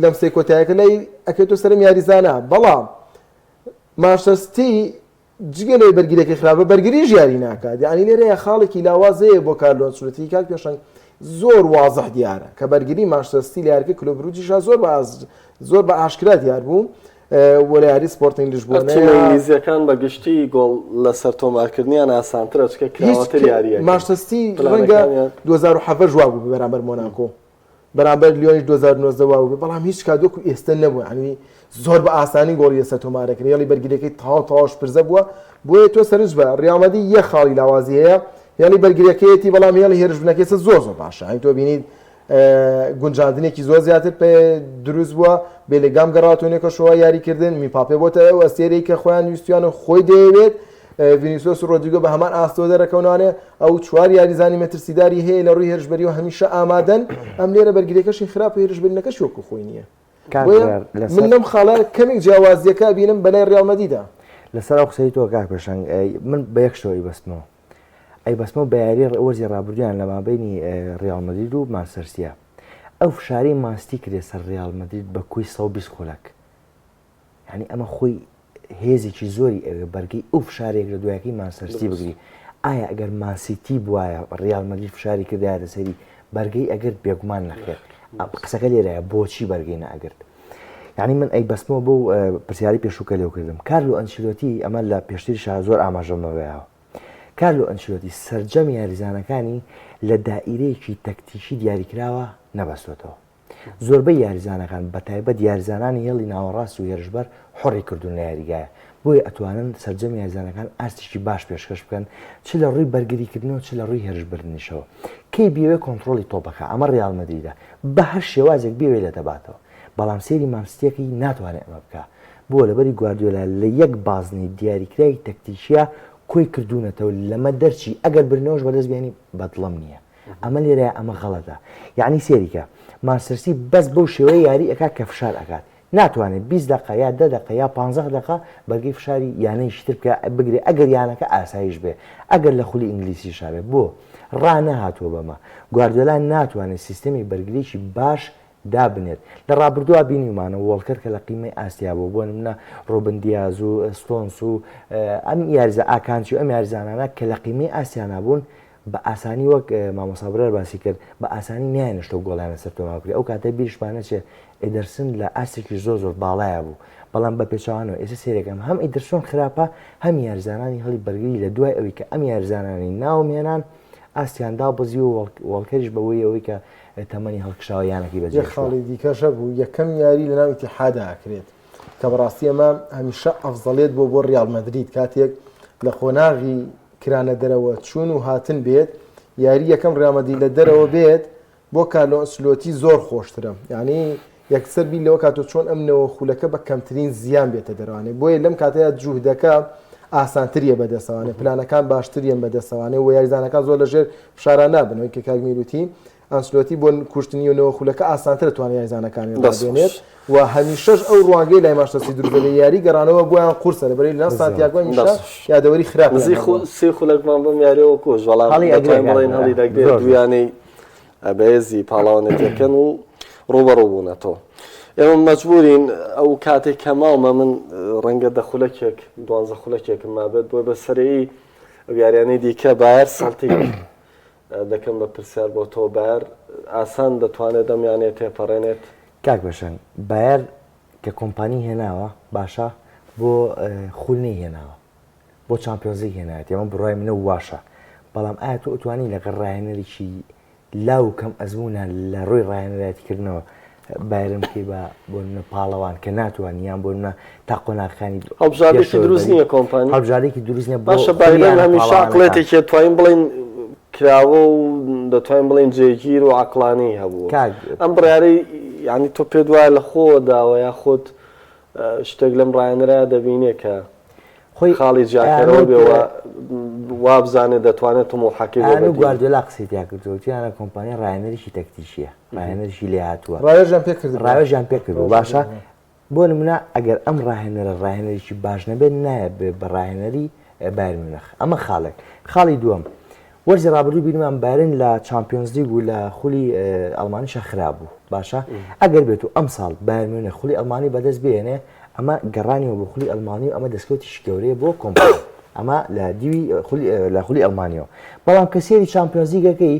S3: لەم سێ کۆتایەکە لای ئەکەوێتەوە سەرم یاریزانە بەڵام مانچستەر سیتی جگە لەوەی بەرگریەکەی خراپە بەرگریش یاری ناکات یعنی لێرەیە خاڵێکی لاواز هەیە بۆ کارلۆ ئەنچلۆتی کاک پێشەنگ زۆر وازح دیارە کە بەرگری مانچستەر سیتی لە یاریگەی کلوب بروجیشا زۆر بە زۆر بە ئاشکرا دیار بوو و لە یاری سپۆرتینگ لیشبۆنە
S1: تیمە ئینگلیزیەکان بە گشتی گۆڵ لەسەر تۆمارکردنیان ئاسانترە چکە کراوەتر یاریەکەن
S3: مانچستەر سیتی ڕەنگە 2017 وا بوو بەرامبەر مۆناکۆ بەرامبەر لیۆنیش 2019 وا بوو بەڵام هیچ کات وەکو ئێستا نەبوو یعنی زۆر بە ئاسانی گۆڵی لەسەر تۆمارەکرد هێڵی بەرگریەکەی تەواو تەواو شپرزە بووە بۆیە تۆ سەرنج بە ڕیاڵ مەدرید یەک خاڵی لاوازی هەیە هێڵی بەرگریەکەیەتی بەڵام هێڵی هێرشبردنەکەی ئێستا زۆر زۆر باشە یعنی تۆ بینیت گونجاندنێکی زۆر زیاتر پێ دروست بووە بێلێگام گەڕاوەتەوە نێو کەشوهەوای یاریکردن میپاپێ بۆتە ئەو ئەستێرەی کە خۆیان ویستویان و خۆی دەیەوێت ڤینیسیۆس و ڕۆدریگۆ بە هەمان ئاستەوە دەرەکەونانێ ئەو چوار یاریزانی مەترسیداری هەیە لە ڕووی هێرشبەریەوە هەمیشە ئامادەن ئەم لێرە بەرگریەکەشی خراپ و هێرشبردنەکەش وەکو خۆی نییە من لەم خاڵە کەمێک جیاوازیەکە بینم بەلای ڕیاڵ مەدریدا.
S2: لەسەر ئەو قسەی تۆ کاک پێشەنگ من بە یەک شتەوە ئەیبەستمەوە ئەیبەستمەوە بە یاری وەرزی ڕابردوویان لە مابەینی ڕیاڵ مەدرید و مانچستەر سیتیە ئەو فشارەی مانستی کرێ سەر ڕیاڵ مەدرید بە کۆی 120 خولەک یعنی ئەمە خۆی هێزێکی زۆری ئەوێ بەرگەی ئەو فشارێک لە دوایەکەی مانچستەر سیتی بگری ئایا ئەگەر مانسیتی بواە ڕیاڵ مەدرید فشاری کردایەتە سەری بەرگەی ئەگرت بێگومان نەخێر قسەکە لێرەیە بۆچی بەرگەی نەئەگرت؟ یعنی من ئەی بەستمەوە بۆ پرسیاری پێشوو کە لێو کردم کارلۆ ئەنچیلۆتی ئەمە لە پێشتریشا زۆر ئاماژەم بەوەیەوە کارلۆ ئەنچیلۆتی سەرجەم یاریزانەکانی لە دائیرەیەکی تەکتیکی دیاریکراوە نەبەستۆتەوە زۆربەی یاریزانەکان بەتایبەت یاریزانانی هێڵی ناوەڕاست و هێرشبەر حوڕی کردوون لە یاریگایە بۆیە ئەتوانن سەرجەم یاریزانەکان ئاستێکی باش پێشکەش بکەن چ لە ڕووی بەرگریکردنەوە چ لە ڕووی هێرشبردنیشەوە کەی بیەوێ کۆنتڕۆڵی تۆپەکە ئەمە ڕیاڵ مەدریدە بە هەر شێوازێک بیەوێ لە دەباتەوە بەڵام سەیری مانستیەکەی ناتوانێت ئەمە بکا بۆ لەبەری گواردیۆلا لە یەک بازنەی دیاریکراوی تەکتیکیە کۆی کردوونەتەوە لەمە دەرچی ئەگەر برنەوەش بەدەست بێنی بەدڵم نییە ئەمە لێرە ئەمە غەڵەتە یعنی سێریکە مانچستەر سیتی بەس بەو شێوەیە یاری ئەکات کە فشار ئەکات ناتوانێت 20 دقە یا دە دقە یا 15 دقە بەرگەی فشاری یانەیەکی تر بکە بگرێ ئەگەر یانەکە ئاسایش بێ ئەگەر لە خولی ئینگلیسی شابێ بۆ ڕانەهاتووە بەمە گواردیۆلا ناتوانێت سیستەمی بەرگریی باش دابنێت. لە ڕابردووا بینیومانە وۆڵکەر کە لە قیمەی ئاستیا بوو، بۆ نمونە ڕۆبن دیاز و ستۆنس و ئەم یاریزا ئاکانچی و ئەم یاریزانانە کە لە قیمەی ئاستیانا بوون بە ئاسانی وەک مامۆستا برار باسی کرد بە ئاسانی نایانشتەوە گۆڵیان لەسەر تۆمار بکرێت ئەو کاتە بیرشمان نەچێت ئیدرسن لە ئاستێکی زۆر زۆر باڵایە بوو بەڵام بە پێچەوانەوە ئێستا سێرەکەم هەم ئیدرسۆن خراپە هەم یاریزانانی هەڵی بەرگری لە دوای ئەوەی کە ئەم یاریزانانی ناوم هێنان ئاستیان دابەزیوە وۆڵکەریش بەوەی ئەوەی کە تەمەنی هەڵکشاوە یانەکەی بەجێ
S3: یەک خاڵی دیکەش هەبوو یەکەم یاری لەناو ئیتیحادا ئەکرێت کە بەڕاستی ئەمە هەمیشە ئەفزەڵێت بۆ بۆ ریال مەدرید کاتێک لە قۆناغی کرانە دەرەوە چوون و هاتن بێت یاری یەکەم ریال مەدرید لە دەرەوە بێت بۆ کارلۆ ئەنسلۆتی زۆر خۆشترە یعنی یەکسەر بیر لەوە کاتۆ چۆن ئەم نەوە خولەکە بە کەمترین زیان بێتە دەروانێ بۆیە لەم کاتەیە جوهدەکە ئاسانتریە بەدەستەوانێ پلانەکان باشتریان بەدەستەوانێ و یاریزانەکان زۆر لەژێر فشارا نابنەوەی کە کاک میروتی ئەنسلۆتی بۆ کوشتنی و نەوە خولەکە ئاسانتر توانێت یاریزانەکانی ڕابێنێت و هەمیشەش ئەو ڕوانگەی لای مانچستەر دروست دەبێت یاری گەڕانەوە بۆیان قورسە لەبەرەی لەناو سانتیاگۆ هەمیشە یادەوەری خراپ
S1: نزیک سێ خولەکمان بەم یاریەوە کۆش بەڵام دەتوانین بڵێین هەڵی دەگرێت دوو یانەی بەهێزی پاڵەوانێتیەکەن و ڕووبەڕوو بوونەتەوە. ئێمە مەجبورین ئەو کاتێک کە ماومە من ڕەنگە دە خولەکێک دوانزە خولەکێکم مابێت بۆی بە سەرەی ئەو یاریانەی دیکە بایەر سەڵتیک دەکەم بە پرسیار بۆ تۆ بایەر ئاسان دەتوانێت ئەم یانەیە تێپەڕێنێت؟
S2: کاک پێشەنگ بایەر کە کۆمپانی هێناوە باشە بۆ خول نەیهێناوە بۆ چامپیۆنزلیگ هێنایەتی ئەمە بڕوای منە و واشە بەڵام ئایا تۆ ئەتوانی لەگەڵ ڕاهێنەرێکی لاو و کەم ئەزموونە لە ڕووی ڕاهێنەرایەتیکردنەوە بایرن بکەی بە بۆ نمونە پاڵەوان کە ناتوانانی یان بۆ نمونە تا قۆناغەکانی
S1: هەڵبژاردێکی دروست نییە کۆمپانی
S2: هەڵبژاردێکی دروست نییە
S1: باشە بایرن هەمیشە عەقڵێتێکی توانین بڵێین کراوە و دەتوانین بڵێین جێگیر و عەقڵانی هەبوو ئەم بڕیارەی یعنی تۆ پێت وایە لە خۆوە داوە یاخود شتێک لەم ڕایەنەرە دەبینێ کە
S2: خۆی
S1: خاڵی جیاکەرەوە بێ و وابزانێت دەتوانێت تموحەکەی بۆ
S2: ئەیان و
S1: بەدی
S2: گواردیۆلا قسەی تیا کردووە وتویانە کۆمپانیا ڕایەنەرێکی تەکتیکییە ڕاهێنەرێکی لێهاتووە
S3: ڕاوێژیان پێ کردبوو
S2: ڕاوێژیان پێ کردبوو باشە بۆ نمونە ئەگەر ئەم ڕاهێنەرە ڕاهێنەرێکی باش نەبێت نایە بێ بە ڕاهێنەری بایرن میونخ ئەمە خاڵێک خاڵی دووەم وەرزی ڕابردوو بینیمان بایرن لە چامپیۆنزلیگ و لە خولی ئەڵمانیشا خراپ بوو باشە ئەگەر بێت و ئەمساڵ بایرن میونخ خولی ئەڵمانی بەدەست بێنێ ئەمە گەڕانیەوە بۆ خولی ئەڵمانی و ئەمە دەستکەوتیشی گەورەیە بۆ کۆمپانی ئەمە لە دیوی لە خولی ئەڵمانیەوە بەڵام کە سێری چامپیۆنزلیگەکەی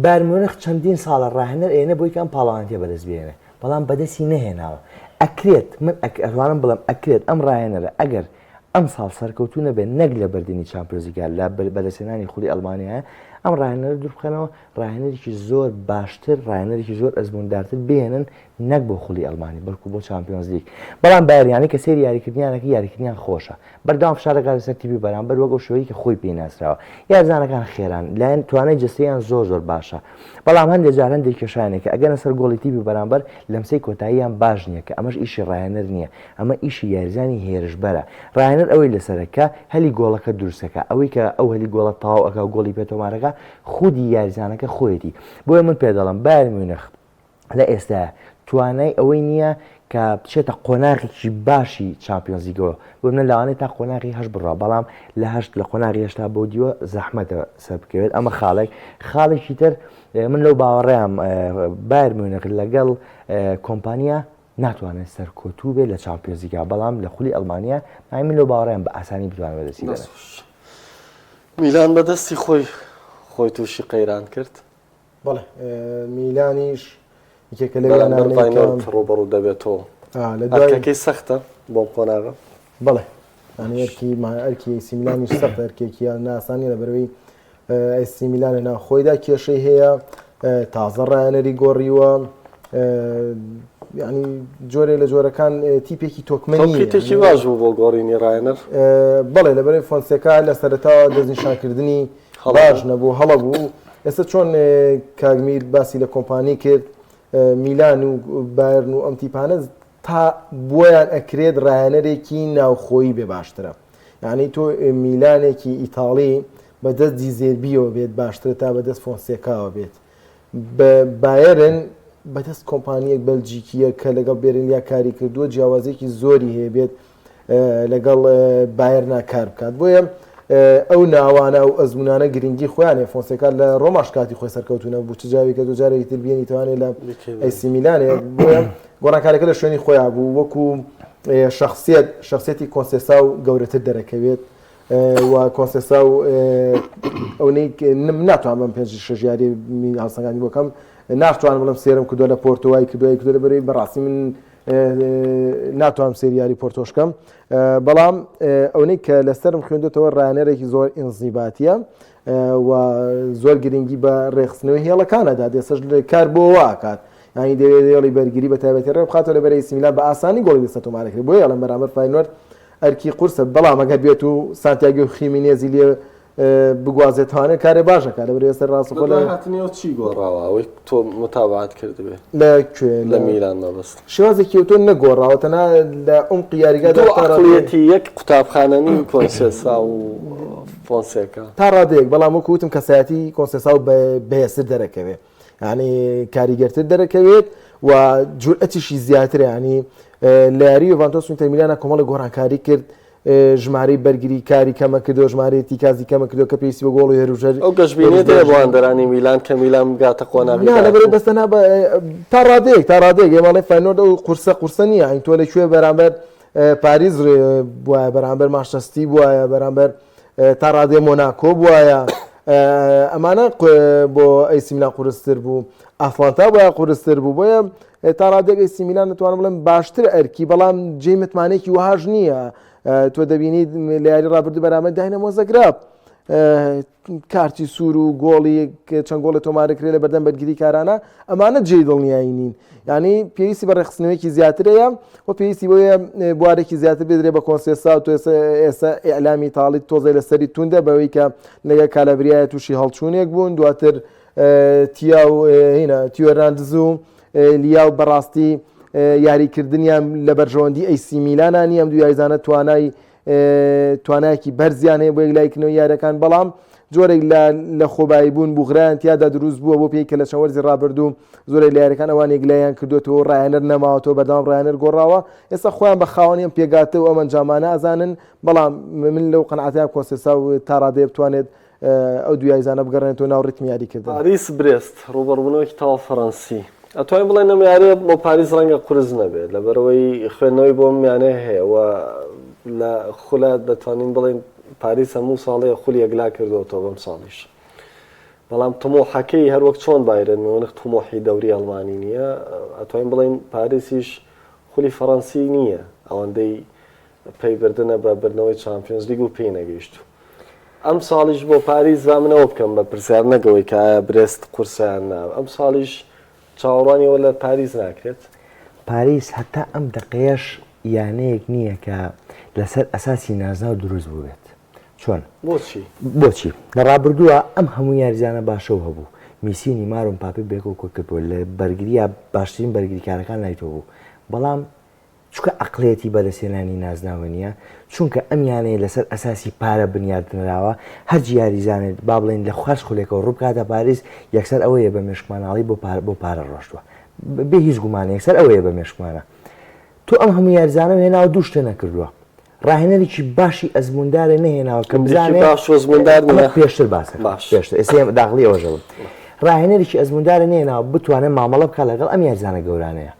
S2: بایرن میونخ چەندین ساڵە ڕاهێنەر ئێنە بۆی کە ئەم پاڵەوانێتیە بەدەست بێنێ بەڵام بەدەستی نەهێناوە ئەکرێت من ئەتوانم بڵێم ئەکرێت ئەم ڕاهێنەرە ئەگەر ئەمساڵ سەرکەوتوو نەبێت نەک لە بردنی چامپیۆنزلیگا لە بەدەستهێنانی خولی ئەڵمانیایە ئەم ڕاهێنەرە دووربخەنەوە ڕاهێنەرێکی زۆر باشتر ڕاهێنەرێکی زۆر ئەزموندارتر بهێنن نەک بۆ خولی ئەڵمانی بەڵکو بۆ چامپیۆنزلیگ بەڵام بایرنیانی کە سەیری یاریکردنیانەکە یاریکردنیان خۆشە بەردەوام فشار دەکاتە سەر تیپی بەرامبەر وەک ئەو شێوەی کە خۆی پێی ناسراوە یاریزانەکان خێران لایەن توانای جەستەیان زۆر زۆر باشە بەڵام هەندێک جار هەندێک کێشانێک کە ئەگەنە سەر گۆڵی تیپی بەرامبەر لەمسەی کۆتاییان باش نییە کە ئەمەش ئیشی ڕاهێنەر نییە ئەمە ئیشی یاریزانی هێرشبەرە ڕاهێنەر ئەوەی لەسەرە کە هەلی گۆڵەکە دروستەکە ئەوەی کە ئەو هەلی گۆڵە تەواو ئەکا و گۆڵی پێ تۆمارەکە خودی یاریزانەکە خۆیەتی بۆیە من پێ دەڵێم بایرن میونخ لە ئێستایا توانای ئەوەی نییە کە بچێتە قۆناغێکی باشی چامپیۆنزلیگەوە بۆ منە لەوانەیە تا قۆناغی هەش بڕا بەڵام لە هەشت لە قۆناغی هێشتا بۆ دیوە زەحمەتە سەر بکەوێت ئەمە خاڵێک خاڵێکی تر من لەو باوەڕیان بایر میونخ لەگەڵ کۆمپانیا ناتوانێت سەرکەوتوو بێت لە چامپیۆنزلیگا بەڵام لە خولی ئەڵمانیا من لەو باوەڕیان بە ئاسانی بتوانێت بەدەستی بێنێت.
S1: میلان بەدەستی خۆی خۆی تووشی قەیران کرد.
S3: بەڵێ میلانیش یەکێکە لەو
S1: بەرامبەر
S3: یانانەی کە
S1: ڤاینۆرد ڕووبەڕوو دەبێتەوە.
S3: لە دوای
S1: ئەرکەکەی سەختە بۆم قۆناغە.
S3: بەڵێ یانی ئەرکی ئەرکی ئەیسی میلانیش سەختە ئەرکێکی ناسان نیە لەبەرەوەی ئەیسی میلان لە ناوخۆیدا کێشەی هەیە تازە ڕایەنەری گۆڕیوە ینی جۆرێ لە جۆرەکان تیپێکی تۆکمە
S1: تۆقیتێکی باش بوو بۆ گۆڕینی ڕایەنەر
S3: بەڵێ لەبەرەی فۆنسێکا لە سەرەتاوە دەستنیشانکردنی باش نەبوو هەڵە بوو ئێستا چۆن کاگمیر باسی لە کۆمپانی کرد میلان و بایرن و ئەم تیپانە تا بۆیان ئەکرێت ڕایەنەرێکی ناوخۆیی بێ باشترە یعنی تۆ میلانێکی ئیتاڵی بە دەست دیزێربیەوە بێت باشترە تا بە دەست فۆنسێکاوە بێت بە بایرن بەدەست کۆمپانیەک بەلجیکیە کە لەگەڵ بێرنلیا کاری کردووە جیاوازێکی زۆری هەیە بێت لەگەڵ بایرنا کار بکات بۆیە ئەو ناوانە و ئەزمونانە گرنگی خۆیان هەیە فۆنسێکا لە ڕۆماش کاتی خۆی سەرکەوتو نەبوو چ جاوی کە دوجارێکی تر بینی توانێت لە ئەیسی میلانێ بۆیە گۆڕانکاریەکە لە شوێنی خۆیان بوو وەکو شخصیت شخصیەتی کۆنسێسا و گەورەتر دەرەکەوێت و کۆنسێسا و ئەونەی ناتوانم بەم پێنج شەش یاری هەڵسەنگاندنی بۆ کەم ناتوانم بڵێم سێرم کردووە لە پۆرتۆ وای کردووە کردووە لەبەرەوەی بەڕاستی من ناتوانم سێری یاری پۆرتۆش کەم بەڵام ئەونەی کە لەسەرم خوێندێتەوە ڕانەرێکی زۆر ئینزیباتیە و زۆر گرنگی بە ڕێخستنەوەی هێڵەکانەدا دێسەش کار بۆ واکات ینی دەوێت هێڵی بەرگری بە تایبەتی ڕێ بخاتەوە لە بەرەی سیمیلان بە ئاسانی گۆڵی لەسەر تۆمارەکرێت بۆیە ئەڵێم بەرامبەر فاینۆرد ئەرکی قورسە بەڵام ئەگەر بێت و سانتیاگۆ خیمینێزی لێ بگوازێتوانێت کارێ باشەکە لە بەرەی سەر ڕاستەخۆ
S1: لە هاتنی ئەو چی گۆڕاوە ئەوەی تۆ متابعات کردبێ
S3: لە کوێ
S1: لە میلان مەبەست
S3: شێوازێکی تۆ نەگۆڕاوە تەنها لە عمقی یاریگادا
S1: دوو عەقڵیەتی یەک قوتابخانە نین کۆنسێسا و فۆنسێکا
S3: تا ڕادەیەک بەڵام وەکو وتم کەسایەتی کۆنسێسا و بەهێزتر دەرەکەوێت یعنی کاریگەرتر دەرەکەوێت و جورئەتیشی زیاترە ینی لە یاری یۆڤانتۆس و ئینتەر میلانە کۆمەڵی گۆڕانکاری کرد ژمارەی بەرگری کاری کەمە کردو ژمارەی تیکازی کەمە کردو کە پێویستی بە گۆڵ و هێروژەر
S1: ئەو گەشبینیت هەیە بۆ هاندەرانی میلان کە میلان بگاتە قۆناغی
S3: نا لەبەر بەستە نا تا ڕادەیەک تا ڕادەیەک ئێمە ئەڵێ فاینۆرد ئەو قورسە قورسە نییە ئەین تۆ لە کوێ بەرامبەر پاریس بوایە بەرامبەر مانچستەر بوایە بەرامبەر تا ڕادەیە مۆناکۆ بوایە ئەمانە بۆ ئەیسی میلان قورستر بوو ئەتڵانتا بۆیان قورستر بوو بۆیە تا ڕادێک ئەیسی میلان دەتوانم بڵێم باشتر ئەرکی بەڵام جێی متمانەیەکی وەهاش نییە تۆ دەبینیت لە یاری ڕابردوو بەرامبەر داینەمۆ زەگراب کارتی سوور و گۆڵی چەند گۆڵی تۆمارکرێ لە بەردەم بەرگری کارانە ئەمانە جێی دڵنیایی نین ینی پێویستی بە ڕێخستنەوەیەکی زیاترەیە و پێویستی بۆیە بوارێکی زیاتر بدرێ بە کۆنسێسا و ئێستا ئیعلامی تاڵی تۆزێ لەسەری توندە بەوەی کە لەگە کالابریایە تووشی هەڵچوونێک بوون دواتر تیا و هینا تیۆراندز و لیاو بەڕاستی یاریکردنیان لە بەرژەوەندی ئەیسی میلانە نییە ئەم دوو یاریزانە توانای توانایەکی بەرزیان هەیە بۆ یەکلاییکردنەوەی یاریەکان بەڵام جۆرێک لە لە خۆبایی بوون بوغرایان تیادا دروست بووە بۆ پێی کە لە چەند وەرزی ڕابردوو زۆرێک لە یاریەکان ئەوان یەکلاییان کردوێتەوە ڕایەنەر نەماوەتەوە بەردەوام ڕایەنەر گۆڕاوە ئێستا خۆیان بە خاوەنی ئەم پێگاتە و ئەم ئەنجامانە ئەزانن بەڵام من لەو قەناعەتەیان کۆنسێساو تا ڕادەیە بتوانێت ئەو دوو یاریزانە بگەڕێنێتەوە ناو ڕیتمی یاریکردن.
S1: پاریس برێست، ڕووبەڕووبوونەوەیەکی تەواو فەرەنسی. ئەتوانین بڵێین ئەم یارییە بۆ پاریس ڕەنگە قورس نەبێت، لەبەرئەوەی خوێندنەوەی بۆ ئەم یانەیە هەیە و لە خولە دەتوانین بڵێین پاریس هەموو ساڵێ خولی یەکلا کردووەتەوە بەم ساڵیش. بەڵام تموحەکەی هەروەک چۆن بایرن میونخ تموحی دەوری ئەڵمانی نییە، ئەتوانین بڵێین پاریسیش خولی فەرەنسی نییە ئەوەندەی پەیبردنە بە بردنەوەی چامپیۆنزلیگ و پێی نەگەیشتوو. ئەمساڵیش بۆ پاریس با من ئەوە بکەم بە پرسیار نەک ئەوەی کە ئایا برێست قورسە یان نا، ئەمساڵیش چاوەڕوانی ئەوە لە پاریس ناکرێت؟
S2: پاریس هەتا ئەم دەقەیەش یانەیەک نییە کە لەسەر ئەساسی نازناو دروست بووبێت. چۆن؟
S1: بۆچی؟
S2: بۆچی؟ لە ڕابردووە ئەم هەموو یاریزانە باشەو هەبوو. میسی و نیمار و مپاپی بەیەکەوە کۆکردبووە. لە بەرگرییا باشترین بەرگریکارەکان لای تۆ بوو. بەڵام چونکە عەقڵیەتی بەدەستهێنانی نازناوە نییە، چونکە ئەم یانەیە لەسەر ئەساسی پارە بنیاتنراوە، هەرچی یاریزانێک با بڵێین لە هەر خولێکەوە ڕووبکاتە پاریس یەکسەر ئەوەیە بە مێشکماناڵی بۆ پارە بۆ پارە ڕۆشتووە بێ هیچ گومانە یەکسەر ئەوەیە بە مێشکمانە تۆ ئەم هەموو یاریزانە هێناوە دوو شتە نەکردووە ڕاهێنەرێکی باشی ئەزموندارە نەهێناوە کە بزانێ
S1: باش و ئەزموندار
S2: نییە پێشتر باسە باش پێشتر ئێستا داخلی ئەوەشەوە ڕاهێنەرێکی ئەزموندارە نەهێناوە بتوانێت مامەڵە بکات لەگەڵ ئەم یاریزانە گەورانەیە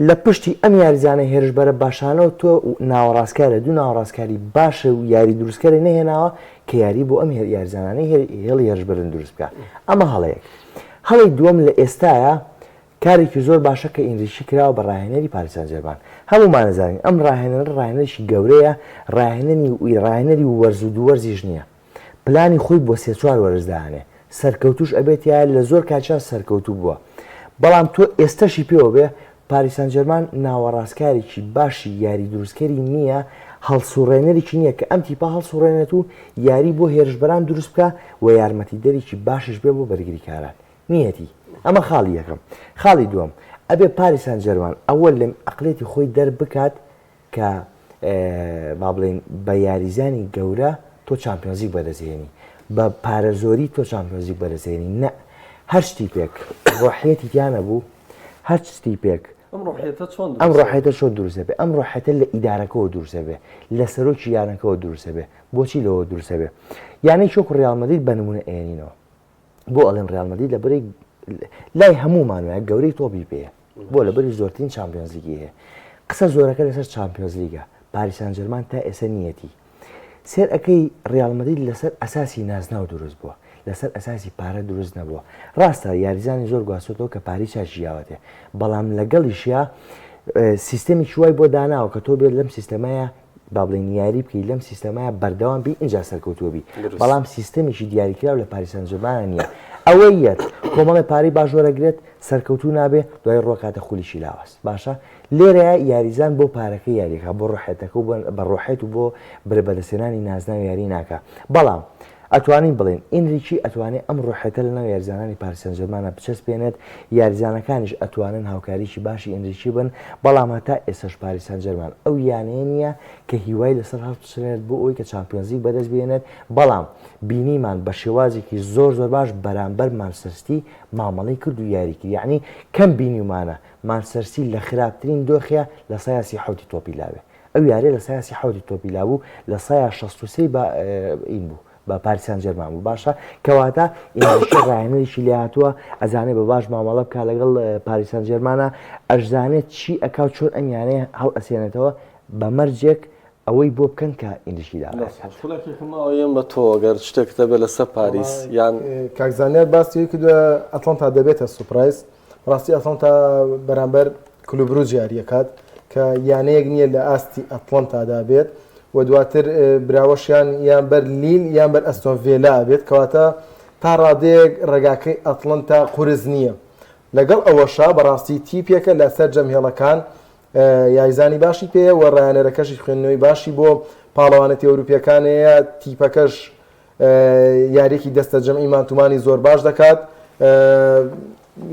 S2: لە پشتی ئەم یاریزانە هێرشبەرە باشانەوە تۆ ناوەڕاستکارە دوو ناوەڕاستکاری باشە و یاری دروستکەرە نەهێناوە کە یاری بۆ ئەم یاریزانانەی هێڵی هێرشبردن دروست بکە ئەمە هەڵەیەک هەڵی دووەم لە ئێستاە کارێکی زۆر باشە کە ئینریکی کراوە بە ڕاهێنەری پاریس سانجێرمان. هەموومان ئەزانین ئەم ڕاهێنەرە ڕاهێنەرێکی گەورەیە، ڕاهێنەری ڕاهێنەری وەرز و دوو وەرزیش نییە. پلانی خۆی بۆ سێ چوار وەرز دائەنێ. سەرکەوتووش ئەبێت تیایا لە زۆر کاتیشا سەرکەوتوو بووە. بەڵام تۆ ئێستەشی پێوە بێ پاریس سانجێرمان ناوەڕاستکارێکی باشی یاری دروستکەری نییە، هەڵسوڕێنەرێکی نییە کە ئەم تیپە هەڵسوڕێنێت و یاری بۆ هێرشبەران دروست بکا و یارمەتیدەرێکی باشیش بێ بۆ بەرگریکاران. نییەتی. ئەمە خاڵی یەکەم. خاڵی دووەم، ئەبێ پاریس سان جێرمان ئەوە لە ئەقڵیەتی خۆی دەربکات کە با بڵێین بە یاریزانی گەورە تۆ چامپیۆنزلیگ بەدەستهێنی، بە پارە زۆری تۆ چامپیۆنزلیگ بەدەستهێنی، نە هەر تیپێک ڕۆحیەتی تیا نەبوو، هەر تیپێک
S1: ئەم ڕۆحیەتە چۆن
S2: ئەم ڕۆحیەتە چۆن دروست دەبێ؟ ئەم ڕۆحیەتە لە ئیدارەکەوە دروست دەبێ، لە سەرۆکی یانەکەوە دروست دەبێ. بۆچی لەوە دروست دەبێ؟ یانەی وەکو ڕیاڵ مەدرید بە نمونە ئێنینەوە. بۆ ئەڵێم ڕیال مەدرید لەبەرەی لای هەموومان وایە گەورەی تۆپی پێیە بۆ لەبەری زۆرترین چامپیۆنزلیگی هەیە قسە زۆرەکە لەسەر چامپیۆنزلیگە پاریس سانجێرمان تا ئێستا نییەتی سێر ئەەکەی ڕیال مەدرید لەسەر ئەساسی نازناو دروست بووە لەسەر ئەساسی پارە دروست نەبووە ڕاستە یاریزانی زۆر گواستۆتەوە کە پاری چاکی یاوەتێ بەڵام لەگەڵیشیا سیستەمی وای بۆ داناوە کە تۆ بێت لەم سیستەمەیە با بڵێین یاری بکەی لەم سیستەمایە بەردەوام بی ئینجا سەرکەوتووە بی بەڵام سیستەمێکی دیاریکراو لە پاریس سانجێرمانە نییە ئەوەی یەت کۆمەڵی پارەی باش وەرەگرێت سەرکەوتوو نابێ دوای ڕۆکاتە خولیکی لاواز باشە لێرەیە یاریزان بۆ پارەکە یاریەکە بۆ ڕحێتەکە و بە ڕۆحێت و بۆ برە بەدەستێنانی نازناو یاری ناکە بەڵام ئەتوانین بڵێین ئینریکی ئەتوانێ ئەم ڕۆحیەتە لەناو یاریزانانی پاریس سانجێرمانا بچەسپێنێت، یاریزانەکانیش ئەتوانن هاوکاریی باشی ئینریکی بن، بەڵام هەتا ئێستاش پاریس سانجێرمان ئەو یانەیە نییە کە هیوای لەسەر هەڵبچنێت بۆ ئەوەی کە چامپیۆنزلیگ بەدەست بهێنێت، بەڵام بینیمان بە شێوازێکی زۆر زۆر باش بەرامبەر مانچستەر سیتی مامەڵەی کرد و یاری کرد، یەعنی کەم بینیومانە مانچستەر سیتی لە خراپترین دۆخیا لە سەیا 37 ی تۆپی لاوێ. ئەو یاریە لە سایە 37 ی تۆپی لابوو لە سایە 63 بە ئین بوو بە پاریس سان جێرمان بوو باشە کەواتە ئینگلیشی ڕاهێنەرێکی لێهاتووە ئەزانێ بە باش مامەڵە بکا لەگەڵ پاریس سان جێرمانە ئەشزانێت چی ئەکا و چۆن ئەم یانەیە هەڵئەسێنێتەوە بە مەرجێک ئەوەی بۆ بکەن کە ئینگلیشی داوای
S1: خولەکێکم ماوە یەم بە تۆ گەر شتێکت هەبێت لەسەر پاریس یان
S3: کاک زانیار باسی ئەوەی کردووە ئەتڵەنتا دەبێتە surprise ڕاستی ئەتڵەنتا بەرامبەر کلوب بروج یاریەکات کە یانەیەک نییە لە ئاستی ئەتڵەنتادا بێت و دواتر براوەشیان یان بەر لیل یان بەر ئەستۆن ڤێلا بێت کەواتە تا ڕادەیەک ڕێگاکەی ئەتڵەنتا قورس نییە لەگەڵ ئەوەشا بەڕاستی تیپێکە لە سەرجەم هێڵەکان یاریزانی باشی پێیە و ڕایەنەرەکەشی خوێندنەوەی باشی بۆ پاڵەوانەتی ئەوروپیەکانەیە تیپەکەش یاریەکی دەستە جەمعی مانتومانی زۆر باش دەکات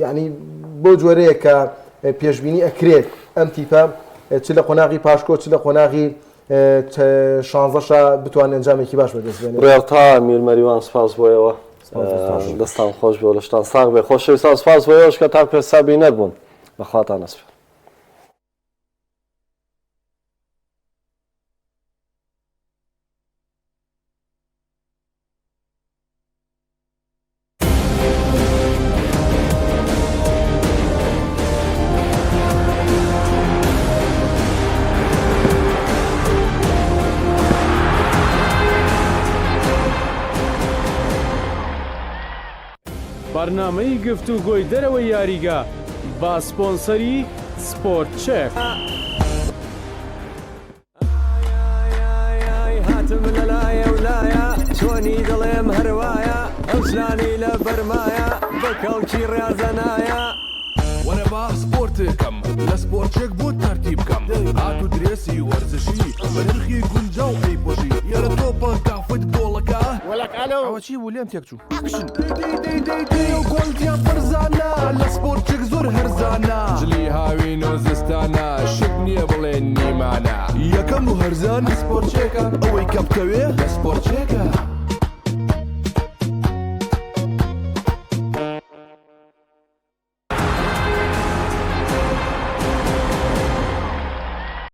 S3: یعنی بۆ جۆرەیە کە پێشبینی ئەکرێت ئەم تیپە چ لە قۆناغی پاشکۆ چ لە قۆناغی شانزەشە بتوان ئەنجامێکی باش بەدەست بێنێت.
S1: ڕێڵتا میر مەریوان سپاس بۆ ئێوە دەستان خۆش بێ و لەشتان ساغ بێ خۆشەویستان سپاس بۆ ئێوەش کە تاکو ئێستا بینەر بوون بەخواتان ئەسپێرم.
S4: بەرنامەی گفتوگۆی دەرەوەی یاریگا بە سپۆنسەری سپۆرت چێک.
S5: هاتم لە لایە و لایە چۆنی دەڵێم هەروایە ئەو جلانەی لە بەرمایە بە کەڵکی ڕێزە نایە.
S6: وەرە با سپۆرتێکەم لە سپۆرتچێک بۆت تەرتیب کەم قات و درێسی وەرزشی بە نرخی گونجاو ئەیپۆشی یەرە تۆپەکە فوتبۆڵەکە.
S7: وەلەک ئەلۆ.
S6: ئەوە چی بوو لێم تێک چوو. ئەکشن. دەی دەی دەی دەی و کوالتیان فرزانە لە سپۆرتچێک زۆر هەرزانە. جلی هاوین و زستانە شک نییە بڵێن نیمانە. یەکەم و هەرزان لە سپۆرتچێکە ئەوەی کە بتەوێ لە سپۆرتچێکە.